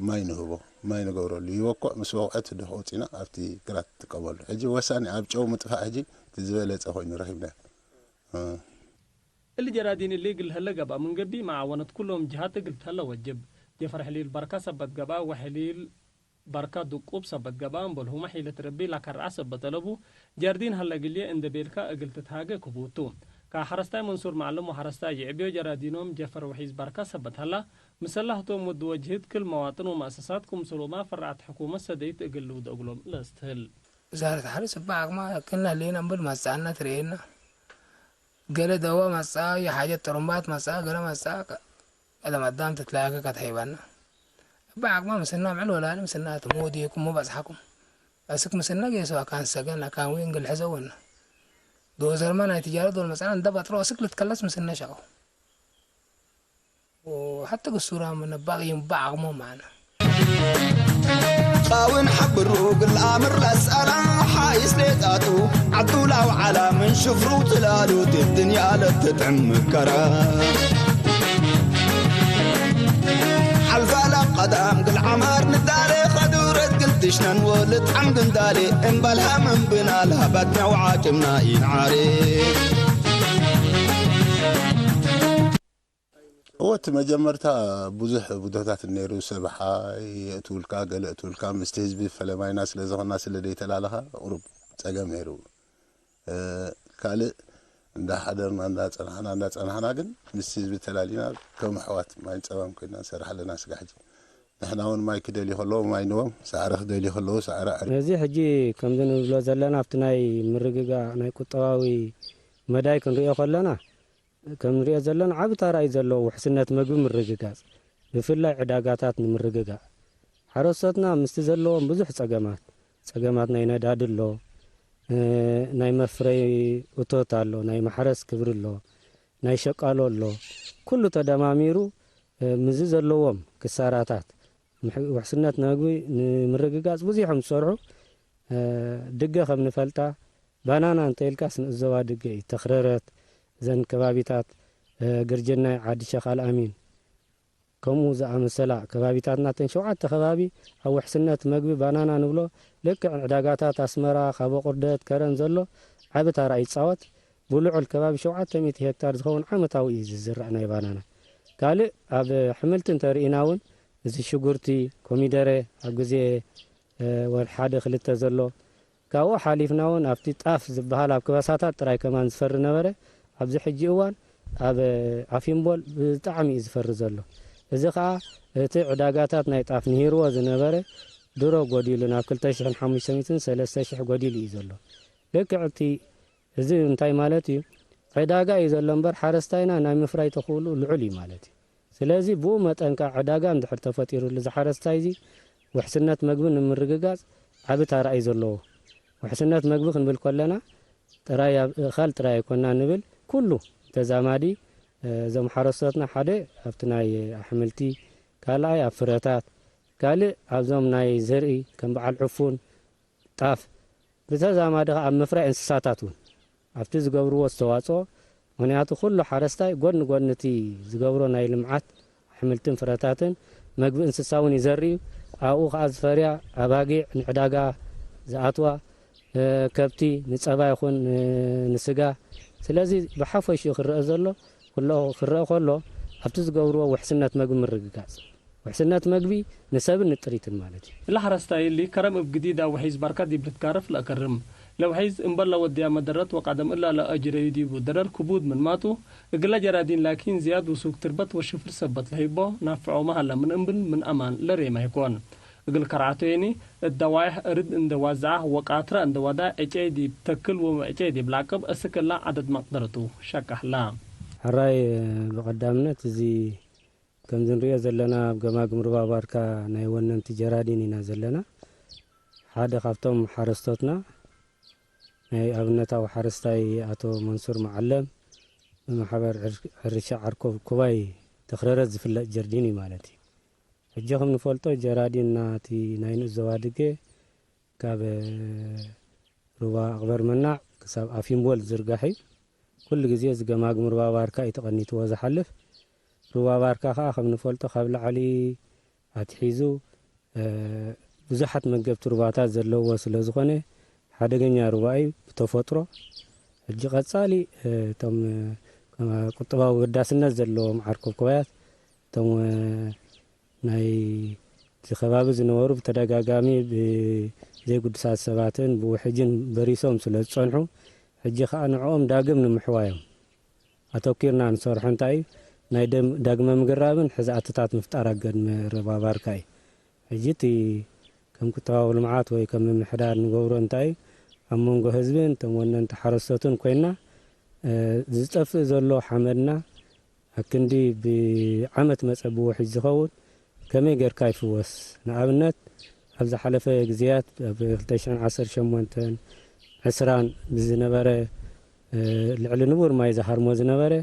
ማይ ንህቦ፣ ማይ ንገብረሉ። ይበኩዕ፣ ምስ በኩዐት ድኹዕ ውጺና ኣብቲ ግራት ትጥቀመሉ። ሕጂ ወሳኒ ኣብ ጨው ምጥፋእ ሕጂ እቲ ዝበለጸ ኮይኑ ረኺብናዮ። እ። እሊ ጀራዲን እሊ እግል ለሀለ ገብአ ምን ገብእ፣ መዓወነት ኩሎም ጅሃት እግል ትሀለ ወጅብ። ጀፈር ሕሊል በርካ ሰበት ገብአ ወሕሊል በርካ ድቁብ ሰበት ገብአ፣ እምበልሁመ ሒለት ረቢ ለከርዐ ሰበት አለቡ። ጀርዲን ሀለ እግልዬ እንዴ ቤልካ እግል ትትሃጌ ክቡድ ቱ። ከሐረስታይ መንሱር መዐልም ወሐረስታይ ይዕብዮ ጀራዲኖም ጀፈር ወሒዝ በርካ ሰበት ሀላ። ምሰለ ህቶም ወድ ወጅህት ክል መዋጥን ወመአሰሳት ክምሰሎማ ፈራዕት ሕኩመት ሰደይት እግል ልውደ እግሎም ለአስትህል። ውዛረት ሐርስ እበ አቅማ ክእነ ህሌነ እምብል መጽአነ ትርኤነ። ገሌ ደወ መጽአ፣ የሓጀት ጥሩምባት መጽአ፣ ገሌ መጽአ፣ ቀደም አዳም ትትላከ ከትሀይባነ። እበ አቅማ ምስና ምዕል ወላሊ ምስና እት ሞድየኩም ሞ በጽሐኩም። አስክ ምስና ጌሶ አካን ሰገን አካን ዊን ግል ሕዘወነ። ዶዘርመ ናይ ትጃረት ዶል መጽአነ እንደ በጥሮ አስክ ልትከለስ ምስና ሸቀው። ወሐተ ግሱራ ምን ባቅይም በአቅሞ ማዕነ። ቃውን ሐብሩ እግል አምር ለሰአላ ሓይስ ሌጣቱ ዐዱ ላው ዐላ ምን ሽፍሩ ትላሉ ዲብ ድንያ ለትጥዕም ምከራ። ሐልፋ ለቀዳም እግል ዐማር ንዳሌ ከዱረት እግል ትሽነን ወልጥዓም ግንዳሌ እምበልሃ ምን ብናልሃ ባድኛ ወዓጭምና ኢንዓሬ። እወ፣ እቲ መጀመርታ ብዙሕ ብድሆታት ነይሩ። ሰብ ሓይ የእትውልካ፣ ገለ እትውልካ፣ ምስቲ ህዝቢ ፈለማይና ስለ ዝኾንና ስለ ደይተላለኻ፣ ቁሩብ ጸገም ነይሩ። እ፣ ካልእ እንዳ ሓደርና፣ እንዳ ጸናሕና፣ እንዳ ጸናሕና ግን ምስቲ ህዝቢ ተላሊና ከም ኣሕዋት ማይን ጸባን ኮይና ንሰርሕ ኣለና። ስጋ ሕጂ ንሕና እውን ማይ ክደልዩ ከለዉ ማይ ንቦም፣ ሳዕሪ ክደልዩ ከለዉ ሳዕሪ ኣር- ነዚ ሕጂ ከምዚ ንብሎ ዘለና ኣብቲ ናይ ምርግጋእ ናይ ቁጠባዊ መዳይ ክንሪኦ ከለና፣ ከም ንሪኦ ዘለና ዓቢ ታራ እዩ ዘለዎ ውሕስነት መግቢ ምርግጋጽ፣ ብፍላይ ዕዳጋታት ንምርግጋእ። ሓረስቶትና ምስቲ ዘለዎም ብዙሕ ጸገማት፣ ጸገማት ናይ ነዳዲ ኣሎ፣ እ፣ ናይ መፍረይ እቶት ኣሎ፣ ናይ ማሕረስ ክብሪ ኣሎ፣ ናይ ሸቃሎ ኣሎ፣ ኩሉ ተደማሚሩ፣ እ፣ ምስዚ ዘለዎም ክሳራታት ምሕ-፣ ውሕስነት መግቢ ንምርግጋጽ ብዙሕ እዮም ዝሰርሑ። እ፣ ድገ ከም ንፈልጣ፣ ባናና እንተ ኢልካስ ንእዘዋ ድገ እዩ። ተኽረረት፣ እዘን ከባቢታት፣ እ፣ ግርጅናይ፣ ዓዲ ሸኽ አልአሚን፣ ከምኡ ዝኣመሰላ ከባቢታትና፣ እተን ሸውዓተ ከባቢ ኣብ ውሕስነት መግቢ ባናና ንብሎ፣ ልክዕ ዕዳጋታት ኣስመራ፣ ካቦ ቁርደት፣ ከረን ዘሎ ዓቢ ታራ ይጻወት። ብልዑል ከባቢ ሸውዓተ ሚእቲ ሄክታር ዝኸውን ዓመታዊ እዩ ዝዝራእ ናይ ባናና። ካልእ ኣብ ሕምልቲ እንተ ርኢና እውን፣ እዚ ሽጉርቲ፣ ኮሚደረ፣ ኣብ ግዜ፣ እ፣ ወርሒ ሓደ ክልተ ዘሎ፣ ካብኡ ሓሊፍና እውን ኣብቲ ጣፍ ዝበሃል ኣብ ከበሳታት ጥራይ ከማን ዝፈሪ ነበረ። ኣብዚ ሕጂ እዋን ኣብ ዓፊምቦል ብጣዕሚ እዩ ዝፈሪ ዘሎ። እዚ ኸኣ እቲ ዕዳጋታት ናይ ጣፍ ንሂርዎ ዝነበረ ድሮ ጎዲሉ ናብ ክልተ ሽሕን ሓሙሽተ ሚእትን ሰለስተ ሽሕ ጎዲሉ እዩ ዘሎ። ልክዕ እቲ እዚ እንታይ ማለት እዩ? ዕዳጋ እዩ ዘሎ እምበር፣ ሓረስታይና ናይ ምፍራይ ተኽእሎ ልዑል እዩ ማለት እዩ። ስለዚ፣ ብኡ መጠን ከኣ ዕዳጋ እንድሕር ተፈጢሩሉ፣ እዚ ሓረስታይ እዚ ውሕስነት መግቢ ንምርግጋጽ ዓቢ ታራ እዩ ዘለዎ። ውሕስነት መግቢ ክንብል ከለና፣ ጥራይ ኣብ እኻል ጥራይ ኣይኮና ንብል፣ ኩሉ ተዛማዲ፣ እ፣ እዞም ሓረስቶትና ሓደ ኣብቲ ናይ ኣሕምልቲ፣ ካልኣይ ኣብ ፍረታት፣ ካልእ ኣብዞም ናይ ዘርኢ ከም በዓል ዕፉን፣ ጣፍ፣ ብተዛማዲ ከኣ ኣብ ምፍራይ እንስሳታት እውን ኣብቲ ዝገብርዎ ኣስተዋጽኦ፣ ምኽንያቱ ኩሉ ሓረስታይ ጎድኒ ጎድኒ እቲ ዝገብሮ ናይ ልምዓት ኣሕምልትን ፍረታትን መግቢ እንስሳ እውን ይዘርእ እዩ። ኣብኡ ከኣ ዝፈርያ ኣባጊዕ ንዕዳጋ ዝኣትዋ፣ እ፣ ከብቲ ንጸባ ይኹን፣ እ፣ ንስጋ። ስለዚ ብሓፈሽኡ ክረአ ዘሎ፣ ኩሎ ክረአ ከሎ ኣብቲ ዝገብርዎ ውሕስነት መግቢ ምርግጋጽ። ውሕስነት መግቢ ንሰብን ንጥሪትን ማለት እዩ። እለ ሐረስታይ እሊ ከረም እብ ግዲዳ ውሒዝ ባርካ ዲብ ልትጋረፍ ለአከርም። ለውሒዝ እምበል ለወድያ መደረት ወቃደም እላ ለአጅረዩ ዲቡ ደረር ክቡድ ምንማቱ፣ እግለ ጀራዲን ላኪን ዝያድ ውሱክ ትርበት ወሽፍር ሰበት ለህይቦ ናፍዖ መሀላ ምን እምብል ምን አማን ለሬማ ይኮን። እግል ከርዓቶየኒ እት ደዋይሕ እርድ እንዴ ዋዝዐ ወቃትረ እንዴ ወዳ ዕጨይ ዲብ ተክል ወዕጨይ ዲብ ለአቅብ እስክ እላ ዐደድ መቅደረቱ ሸቀ ህላ። ሕራይ ብቀዳምነት እዚ ከምዚ እንርእዮ ዘለና ኣብ ገማግም ሩባ ባርካ ናይ ወነንቲ ጀራዲን ኢና ዘለና። ሓደ ካብቶም ሓረስቶትና ናይ ኣብነታዊ ሓረስታይ ኣቶ መንሱር መዓለም ብማሕበር ዕር-፣ ሕርሻ ዓርኮብ ኩባይ ተኽረረት ዝፍለጥ ጀርዲን እዩ ማለት እዩ። ሕጂ ከም ንፈልጦ ጀራዲን ናቲ ናይ ንኡስ ዞባ ድጌ ካብ ሩባ ኣቅበር መናዕ ክሳብ ኣፊምቦል ዝርጋሕ እዩ። ኩሉ ግዜ እዚ ገማግም ሩባ ባርካ እዩ ተቀኒትዎ ዝሓልፍ። ሩባ ባርካ ከኣ ከም ንፈልጦ ካብ ላዕሊ ኣትሒዙ፣ እ፣ ብዙሓት መገብቲ ሩባታት ዘለዎ ስለ ዝኾነ ሓደገኛ ሩባ እዩ ብተፈጥሮ። ሕጂ ቀጻሊ፣ እ፣ እቶም፣ እ፣ ቁጠባዊ ኣገዳስነት ዘለዎም ዓርኮብ ኮባያት እቶም፣ እ፣ ናይ እዚ ከባቢ ዝነበሩ ብተደጋጋሚ ብዘይግዱሳት ሰባትን ብውሕጅን በሪሶም ስለ ዝጸንሑ፣ ሕጂ ከኣ ንዕኦም ዳግም ንምሕዋዮም ኣተኪርና ንሰርሖ እንታይ እዩ፣ ናይ ደም-፣ ዳግመ ምግራብን ሕዚ ኣትታት ምፍጣር ኣገድመ ረባባርካ እዩ። ሕጂ እቲ ከም ቁጠባዊ ልምዓት ወይ ከም ምምሕዳር ንገብሮ እንታይ እዩ፣ ኣብ መንጎ ህዝብን እቶም ወነንቲ ሓረስቶትን ኮይና፣ እ፣ ዝጠፍእ ዘሎ ሓመድና ኣክንዲ ብዓመት መጸ ብውሕጅ ዝኸውን ከመይ ጌርካ ይፍወስ? ንኣብነት፣ ኣብ ዝሓለፈ ግዜያት፣ ኣብ ክልተ ሽሕን ዓሰርተ ሸሞንተን ዕስራን ብዝነበረ፣ እ፣ ልዕሊ ንቡር ማይ ዝሃርሞ ዝነበረ፣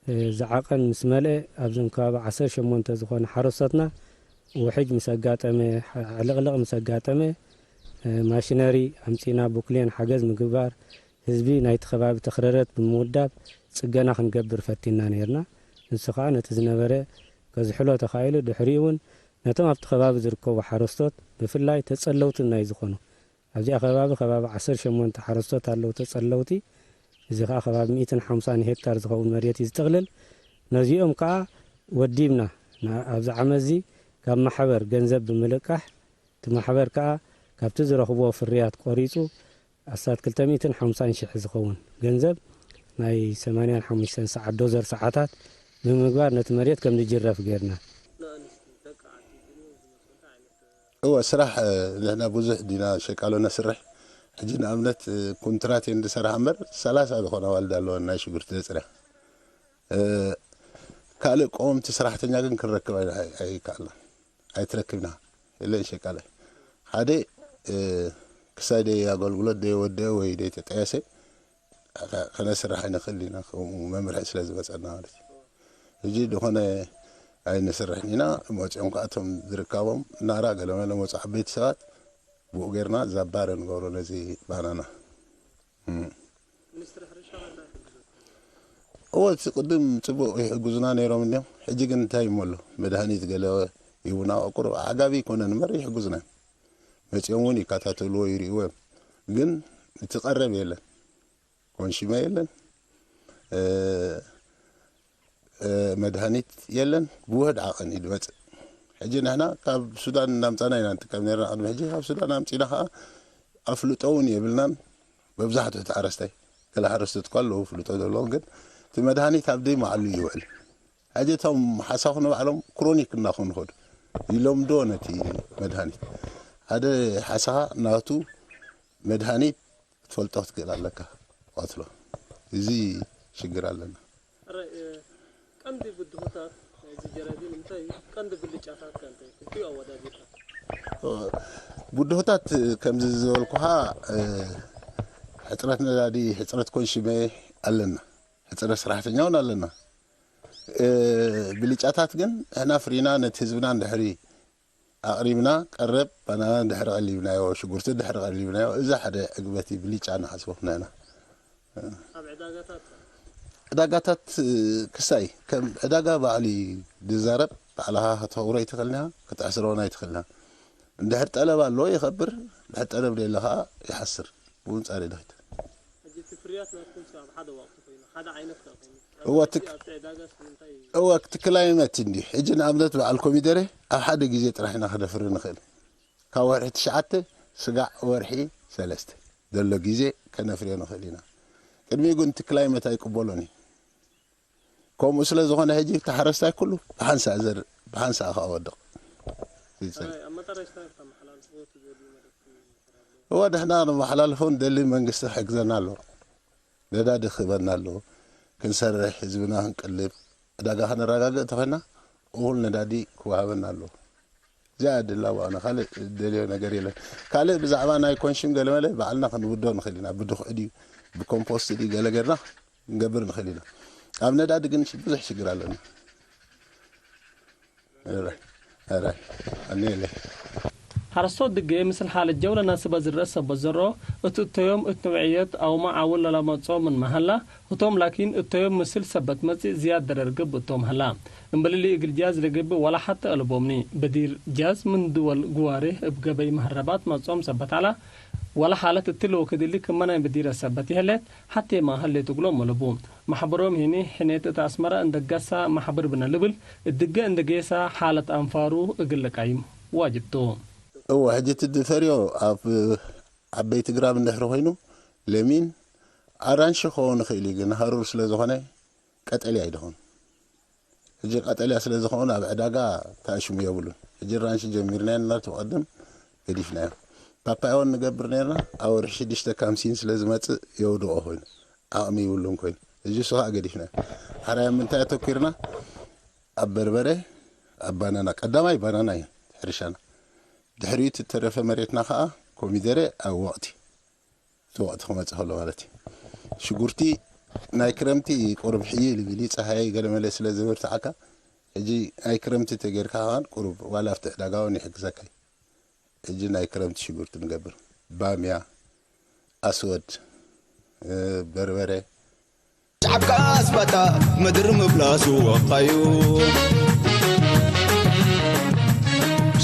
እ፣ ዝዓቐን ምስ መልአ፣ ኣብዞም ከባቢ ዓሰርተ ሸሞንተ ዝኾነ ሓረስቶትና ውሕጅ ምስ ኣጋጠመ፣ ሐ-፣ ዕልቕልቕ ምስ ኣጋጠመ፣ እ፣ ማሽነሪ ኣምጺእና ብኩልየን ሓገዝ ምግባር፣ ህዝቢ ናይቲ ከባቢ ተኽረረት ብምውዳብ ጽገና ክንገብር ፈቲንና ነይርና። ንሱ ኸኣ ነቲ ዝነበረ ከዝሕሎ ተኻኢሉ፣ ድሕሪኡ እውን ነቶም ኣብቲ ከባቢ ዝርከቡ ሓረስቶት፣ ብፍላይ ተጸለውቲ ናይ ዝኾኑ፣ ኣብዚኣ ከባቢ፣ ከባቢ ዓሰርተ ሸሞንተ ሓረስቶት ኣለዉ ተጸለውቲ። እዚ ኸኣ ከባቢ ሚእትን ሓምሳን ሄክታር ዝኸውን መሬት እዩ ዝጥቕልል። ነዚኦም ከኣ ወዲብና፣ ና-፣ ኣብዚ ዓመት እዚ ካብ ማሕበር ገንዘብ ብምልቃሕ፣ እቲ ማሕበር ከኣ ካብቲ ዝረኽብዎ ፍርያት ቆሪጹ፣ ኣስታት ክልተ ሚእትን ሓምሳን ሽሕ ዝኸውን ገንዘብ ናይ ሰማንያን ሓሙሽተን ሰዓት ዶዘር ሰዓታት ብምግባር ነቲ መሬት ከም ዝጅረፍ ጌርና። እወ፣ ስራሕ፣ እ፣ ንሕና ብዙሕ ዲና ሸቃሎ ነስርሕ። ሕጂ ንኣብነት፣ እ፣ ኩንትራት እንድሰርሕ እምበር ሰላሳ ዝኾና ኣዋልድ ኣለወን ናይ ሽጉርቲ ዘጽርያ። እ፣ ካልእ ቀወምቲ ሰራሕተኛ ግን ክንረክብ ኣይ-፣ ኣይ-፣ ኣይከኣልናን። ኣይትረክብና። የለን ሸቃለ። ሓደ፣ እ፣ ክሳይ ደይ ኣገልግሎት ደይ ወደአ ወይ ደይ ተጠየሰ፣ ከ-፣ ከነስርሕ ኣይንኽእል ኢና፣ ከምኡ መምርሒ ስለ ዝመጸና ማለት እዩ። ሕጂ ዝኾነ ኣይንስርሕን ኢና። መጺኦም ከኣ እቶም ዝርካቦም ናራ ገለመለ መጹ ዓበይቲ ሰባት፣ ብኡ ጌርና ዛባረ ንገብሮ ነዚ ባናና። እም። ሚኒስትሪ ሕርሻ እንታይ ይሕግዞ? እወ፣ እቲ ቅድም ጽቡቕ ይሕግዙና ነይሮም እንድዮም። ሕጂ ግን እንታይ እሞ ኣሎ፣ መድሃኒት ገለ ይቡና፣ ቁሩብ ዓጋቢ ኣይኮነን እምበር ይሕግዙና እዮም። መጺኦም እውን ይከታተልዎ፣ ይርእይዎ እዮም። ግን እቲ ቀረብ የለን። ኮንሽመ የለን። እ፣ እ፣ መድሃኒት የለን። ብውህድ ዓቐን እዩ ዝመጽእ። ሕጂ ንሕና ካብ ሱዳን እናምጻና ኢና ንጥቀም ነይርና ቅድሚ ሕጂ። ካብ ሱዳን ኣምጺና ኸኣ ኣፍልጦ እውን የብልናን። መብዛሕትኡ እቲ ሓረስታይ፣ ገለ ሓረስቶት እኳ ኣለዉ ኣፍልጦ ዘለዎም፣ ግን እቲ መድሃኒት ኣብ ደይ መዓሉ እዩ ይውዕል። ሕጂ እቶም ሓሳኹ ንባዕሎም ክሮኒክ እናኾኑ ይኸዱ። ይለምድዎ ነቲ መድሃኒት። ሓደ ሓሳኻ ናቱ መድሃኒት ክትፈልጦ ክትክእል ኣለካ፣ ትቐትሎ። እዚ ሽግር ኣለና። ሕራይ፣ እ፣ ቀንዲ ብድሆታት ናይዚ ጀራዲን እንታይ እዩ? ቀንዲ ብልጫታትከ እንታይ እዩ? ክልቲኡ ኣወዳዲርካ። እ፣ ብድሆታት ከምዚ ዝበልኩኻ፣ እ፣ ሕጽረት ነዳዲ፣ ሕጽረት ኮንሽመ ኣለና። ሕጽረት ሰራሕተኛ እውን ኣለና። እ፣ ብልጫታት ግን ንሕና ፍሪና ነቲ ህዝብና እንድሕሪ ኣቕሪብና፣ ቀረብ ባናና እንድሕሪ ቀሊብናዮ፣ ሽጉርቲ እንድሕሪ ቀሊብናዮ፣ እዚ ሓደ ዕግበት እዩ፣ ብልጫ ንሓስቦ ንሕና። ኣብ ዕዳጋታት? ዕዳጋታት ክሳይ ከም ዕዳጋ ባዕሉ እዩ ዝዛረብ፣ ባዕልኻ ከተኽብሮ ኣይትኽእልን ኢኻ፣ ክትሕስሮ እውን ኣይትኽእልን ኢኻ። እንድሕር ጠለብ ኣለዎ ይኸብር፣ እንድሕር ጠለብ ደየለ ኸኣ ይሓስር። ብኡ ኣንጻር እዩ ድኸይድ። ሕጂ እቲ ፍርያት ናትኩም ኣብ ሓደ ወቕቲ ኮይኑ እወ ትክ-፣ እወ ትክላይመት እንዲ። ሕጂ ንኣብነት በዓል ኮሚደሬ ኣብ ሓደ ግዜ ጥራሕ ኢና ክነፍሪ ንኽእል። ካብ ወርሒ ትሽዓተ ስጋዕ ወርሒ ሰለስተ ዘሎ ግዜ ከነፍርዮ ንኽእል ኢና። ቅድሚኡ ግን ትክላይመት ኣይቅበሎን እዩ። ከምኡ ስለ ዝኾነ ሕጂ እቲ ሓረስታይ ኩሉ ብሓንሳእ ዘርእ፣ ብሓንሳእ ከኣ ወድቕ። ይጸንሕ። እወ፣ ንሕና ክንመሓላልፎ ንደሊ መንግስቲ ክሕግዘና ኣለዎ። ነዳዲ ክህበና ኣለዎ። ክንሰርሕ፣ ህዝብና ክንቅልብ፣ ዕዳጋ ከነረጋግእ እንተኾንና፣ እኹል ነዳዲ ክወሃበና ኣለዎ። እዚኣ ድላ ዋና ካልእ ደልዮ ነገር የለን። ካልእ ብዛዕባ ናይ ኮንሽን ገለመለ ባዕልና ክንውዶ ንኽእል ኢና። ብድኹዒ ድዩ፣ ብኮምፖስት ድዩ፣ ገለ ገርና ክንገብር ንኽእል ኢና። ኣብ ነዳዲ ግን ሽ-፣ ብዙሕ ሽግር ኣለና። እረ፣ እረ፣ ኣኔለ። ሐረስቶት ድጌ ምስል ሓለት ጀው ለናስበ ዝረአ ሰበት ዘርኦ፣ እት እተዮም እት ንውዕየት አውመ ዓውል ለለመጽኦ ምንመ ሀላ፣ ህቶም ላኪን እተዮም ምስል ሰበት መጽእ ዝያድ ደረር ገብእ እቶም ሀላ። እምበል እሊ እግል ጃዝ ለገብእ ወላ ሐቴ አልቦምኒ። በዲር ጃዝ ምን ድወል ግዋሬህ እብ ገበይ መሀረባት መጽኦም ሰበት ዐላ፣ ወለ ሓለት እትሊ ወክድ እሊ ክመ ናይ በዲረ ሰበት ይሀሌት፣ ሐቴ ማ ህሌት እግሎም ወለቡ። መሕበሮም ህኒ ሕኔት እት አስመረ እንደ ገሳ መሕበር ብነ ልብል፣ እድገ እንደ ጌሳ ሓለት አንፋሩ እግል ለቃይም ዋጅብ ቱ። እወ፣ ሕጂ ትድፈርዮ ኣብ ዓበይቲ ግራብ እንድሕር ኮይኑ፣ ለሚን፣ አራንሺ ክኸውን ይኽእል እዩ፣ ግን ሀሩር ስለ ዝኾነ ቀጠልያ እዩ ደኾን። ሕጂ ቀጠልያ ስለ ዝኸውን ኣብ ዕዳጋ ተኣሽሙ የብሉን። ሕጂ ራንሺ ጀሚርናዮ እና ተቐድም ገዲፍናዮ። ፓፓያ እውን ንገብር ነርና፣ ኣብ ወርሒ ሽዱሽተ ካምሲን ስለ ዝመጽእ የውድቖ ኮይኑ፣ ዓቕሚ ይብሉን ኮይኑ። ሕጂ እሱ ኸኣ ገዲፍናዮ። ሓራይ ኣብ ምንታይ ኣተኲርና፧ ኣብ በርበረ፣ ኣብ ባናና። ቀዳማይ ባናና እዩ ሕርሻና። ድሕሪኡ እተረፈ መሬትና ኸኣ ኮሚደረ ኣብ ወቕቲ። እቲ ወቕቲ ክመጽእ ከሎ ማለት እዩ። ሽጉርቲ ናይ ክረምቲ ቁሩብ ሕይ ልብል እዩ፣ ጸሃይ ገለመለ ስለ ዝብርትዓካ። ሕጂ ናይ ክረምቲ ተጌርካ ከማን ቁሩብ ዋላ ኣብቲ ዕዳጋ እውን ይሕግዘካ እዩ። ሕጂ ናይ ክረምቲ ሽጉርቲ ንገብር። ባምያ፣ ኣስወድ፣ እ፣ በርበረ። ሸዓብካ ኣስባታ ምድር ምብላሱ ወቃዩ።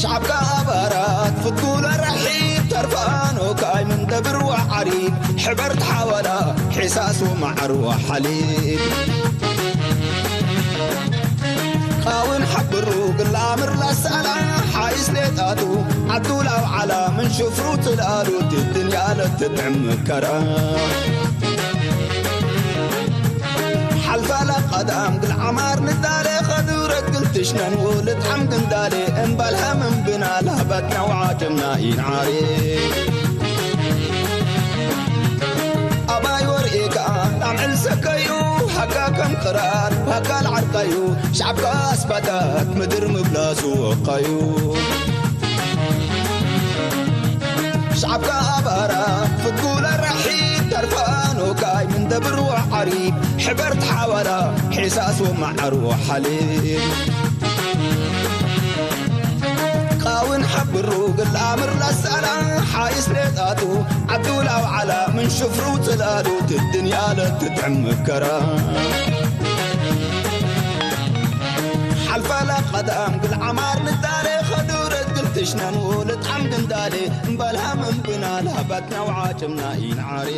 ሸዓብካ ኣባራት ፍትኩለ ረሒብ ተርፋኖ ካይ ምን ደብር ወዓሪብ ሕበር ተሓወላ ሒሳስ ወመዓር ወሓሊብ። ቃውን ሐብሩ ግላምር ለሰአላ ሓይስ ሌጣቱ ዓዱ ላው ዓላ ምን ሽፍሩ ትልአሉ ድድንያ ለትጥዕም ከራ። ሓልፋ ለቀዳም ግል ዐማር ንዳሌ ከዱረት ግል ትሽነን ወልጥዓም ግንዳሌ እምበልሀ ምን ብና ለህበትና ወዓጀምና ኢንዓሬ። አባይ ወርኤካ ላምዕል ሰከዩ፣ ሀጋ ከም ቅራር፣ ሀጋ ለዐርቀዩ፣ ሸዕብካ አስባታት ምድር ምብላሱ ወቃዩ። ሸዕብካ አባራ ፍትኩለ ረሒብ፣ ተርፋኖካይ ምን ደብር ወዓሪብ፣ ሕበር ተሓዋላ ሒሳስ ወመዓር ወሓሊብ። ቃውን ሐብሩ ግል አምር ለሰአላ ሓይስ ሌጣቱ፣ ዐዱ ላው ዐላ ምን ሽፍሩ ጽላሉ፣ ትድንያ ለትጥዕም ምከራ። ሓልፋ ለቀዳም ግል ዐማር ንዳሌ፣ ከዱረት ግል ትሽነን ወልጥዓም ግንዳሌ፣ እምበልሃ ምን ብና ለሀበትና ወዓጭምና ኢንዓሬ።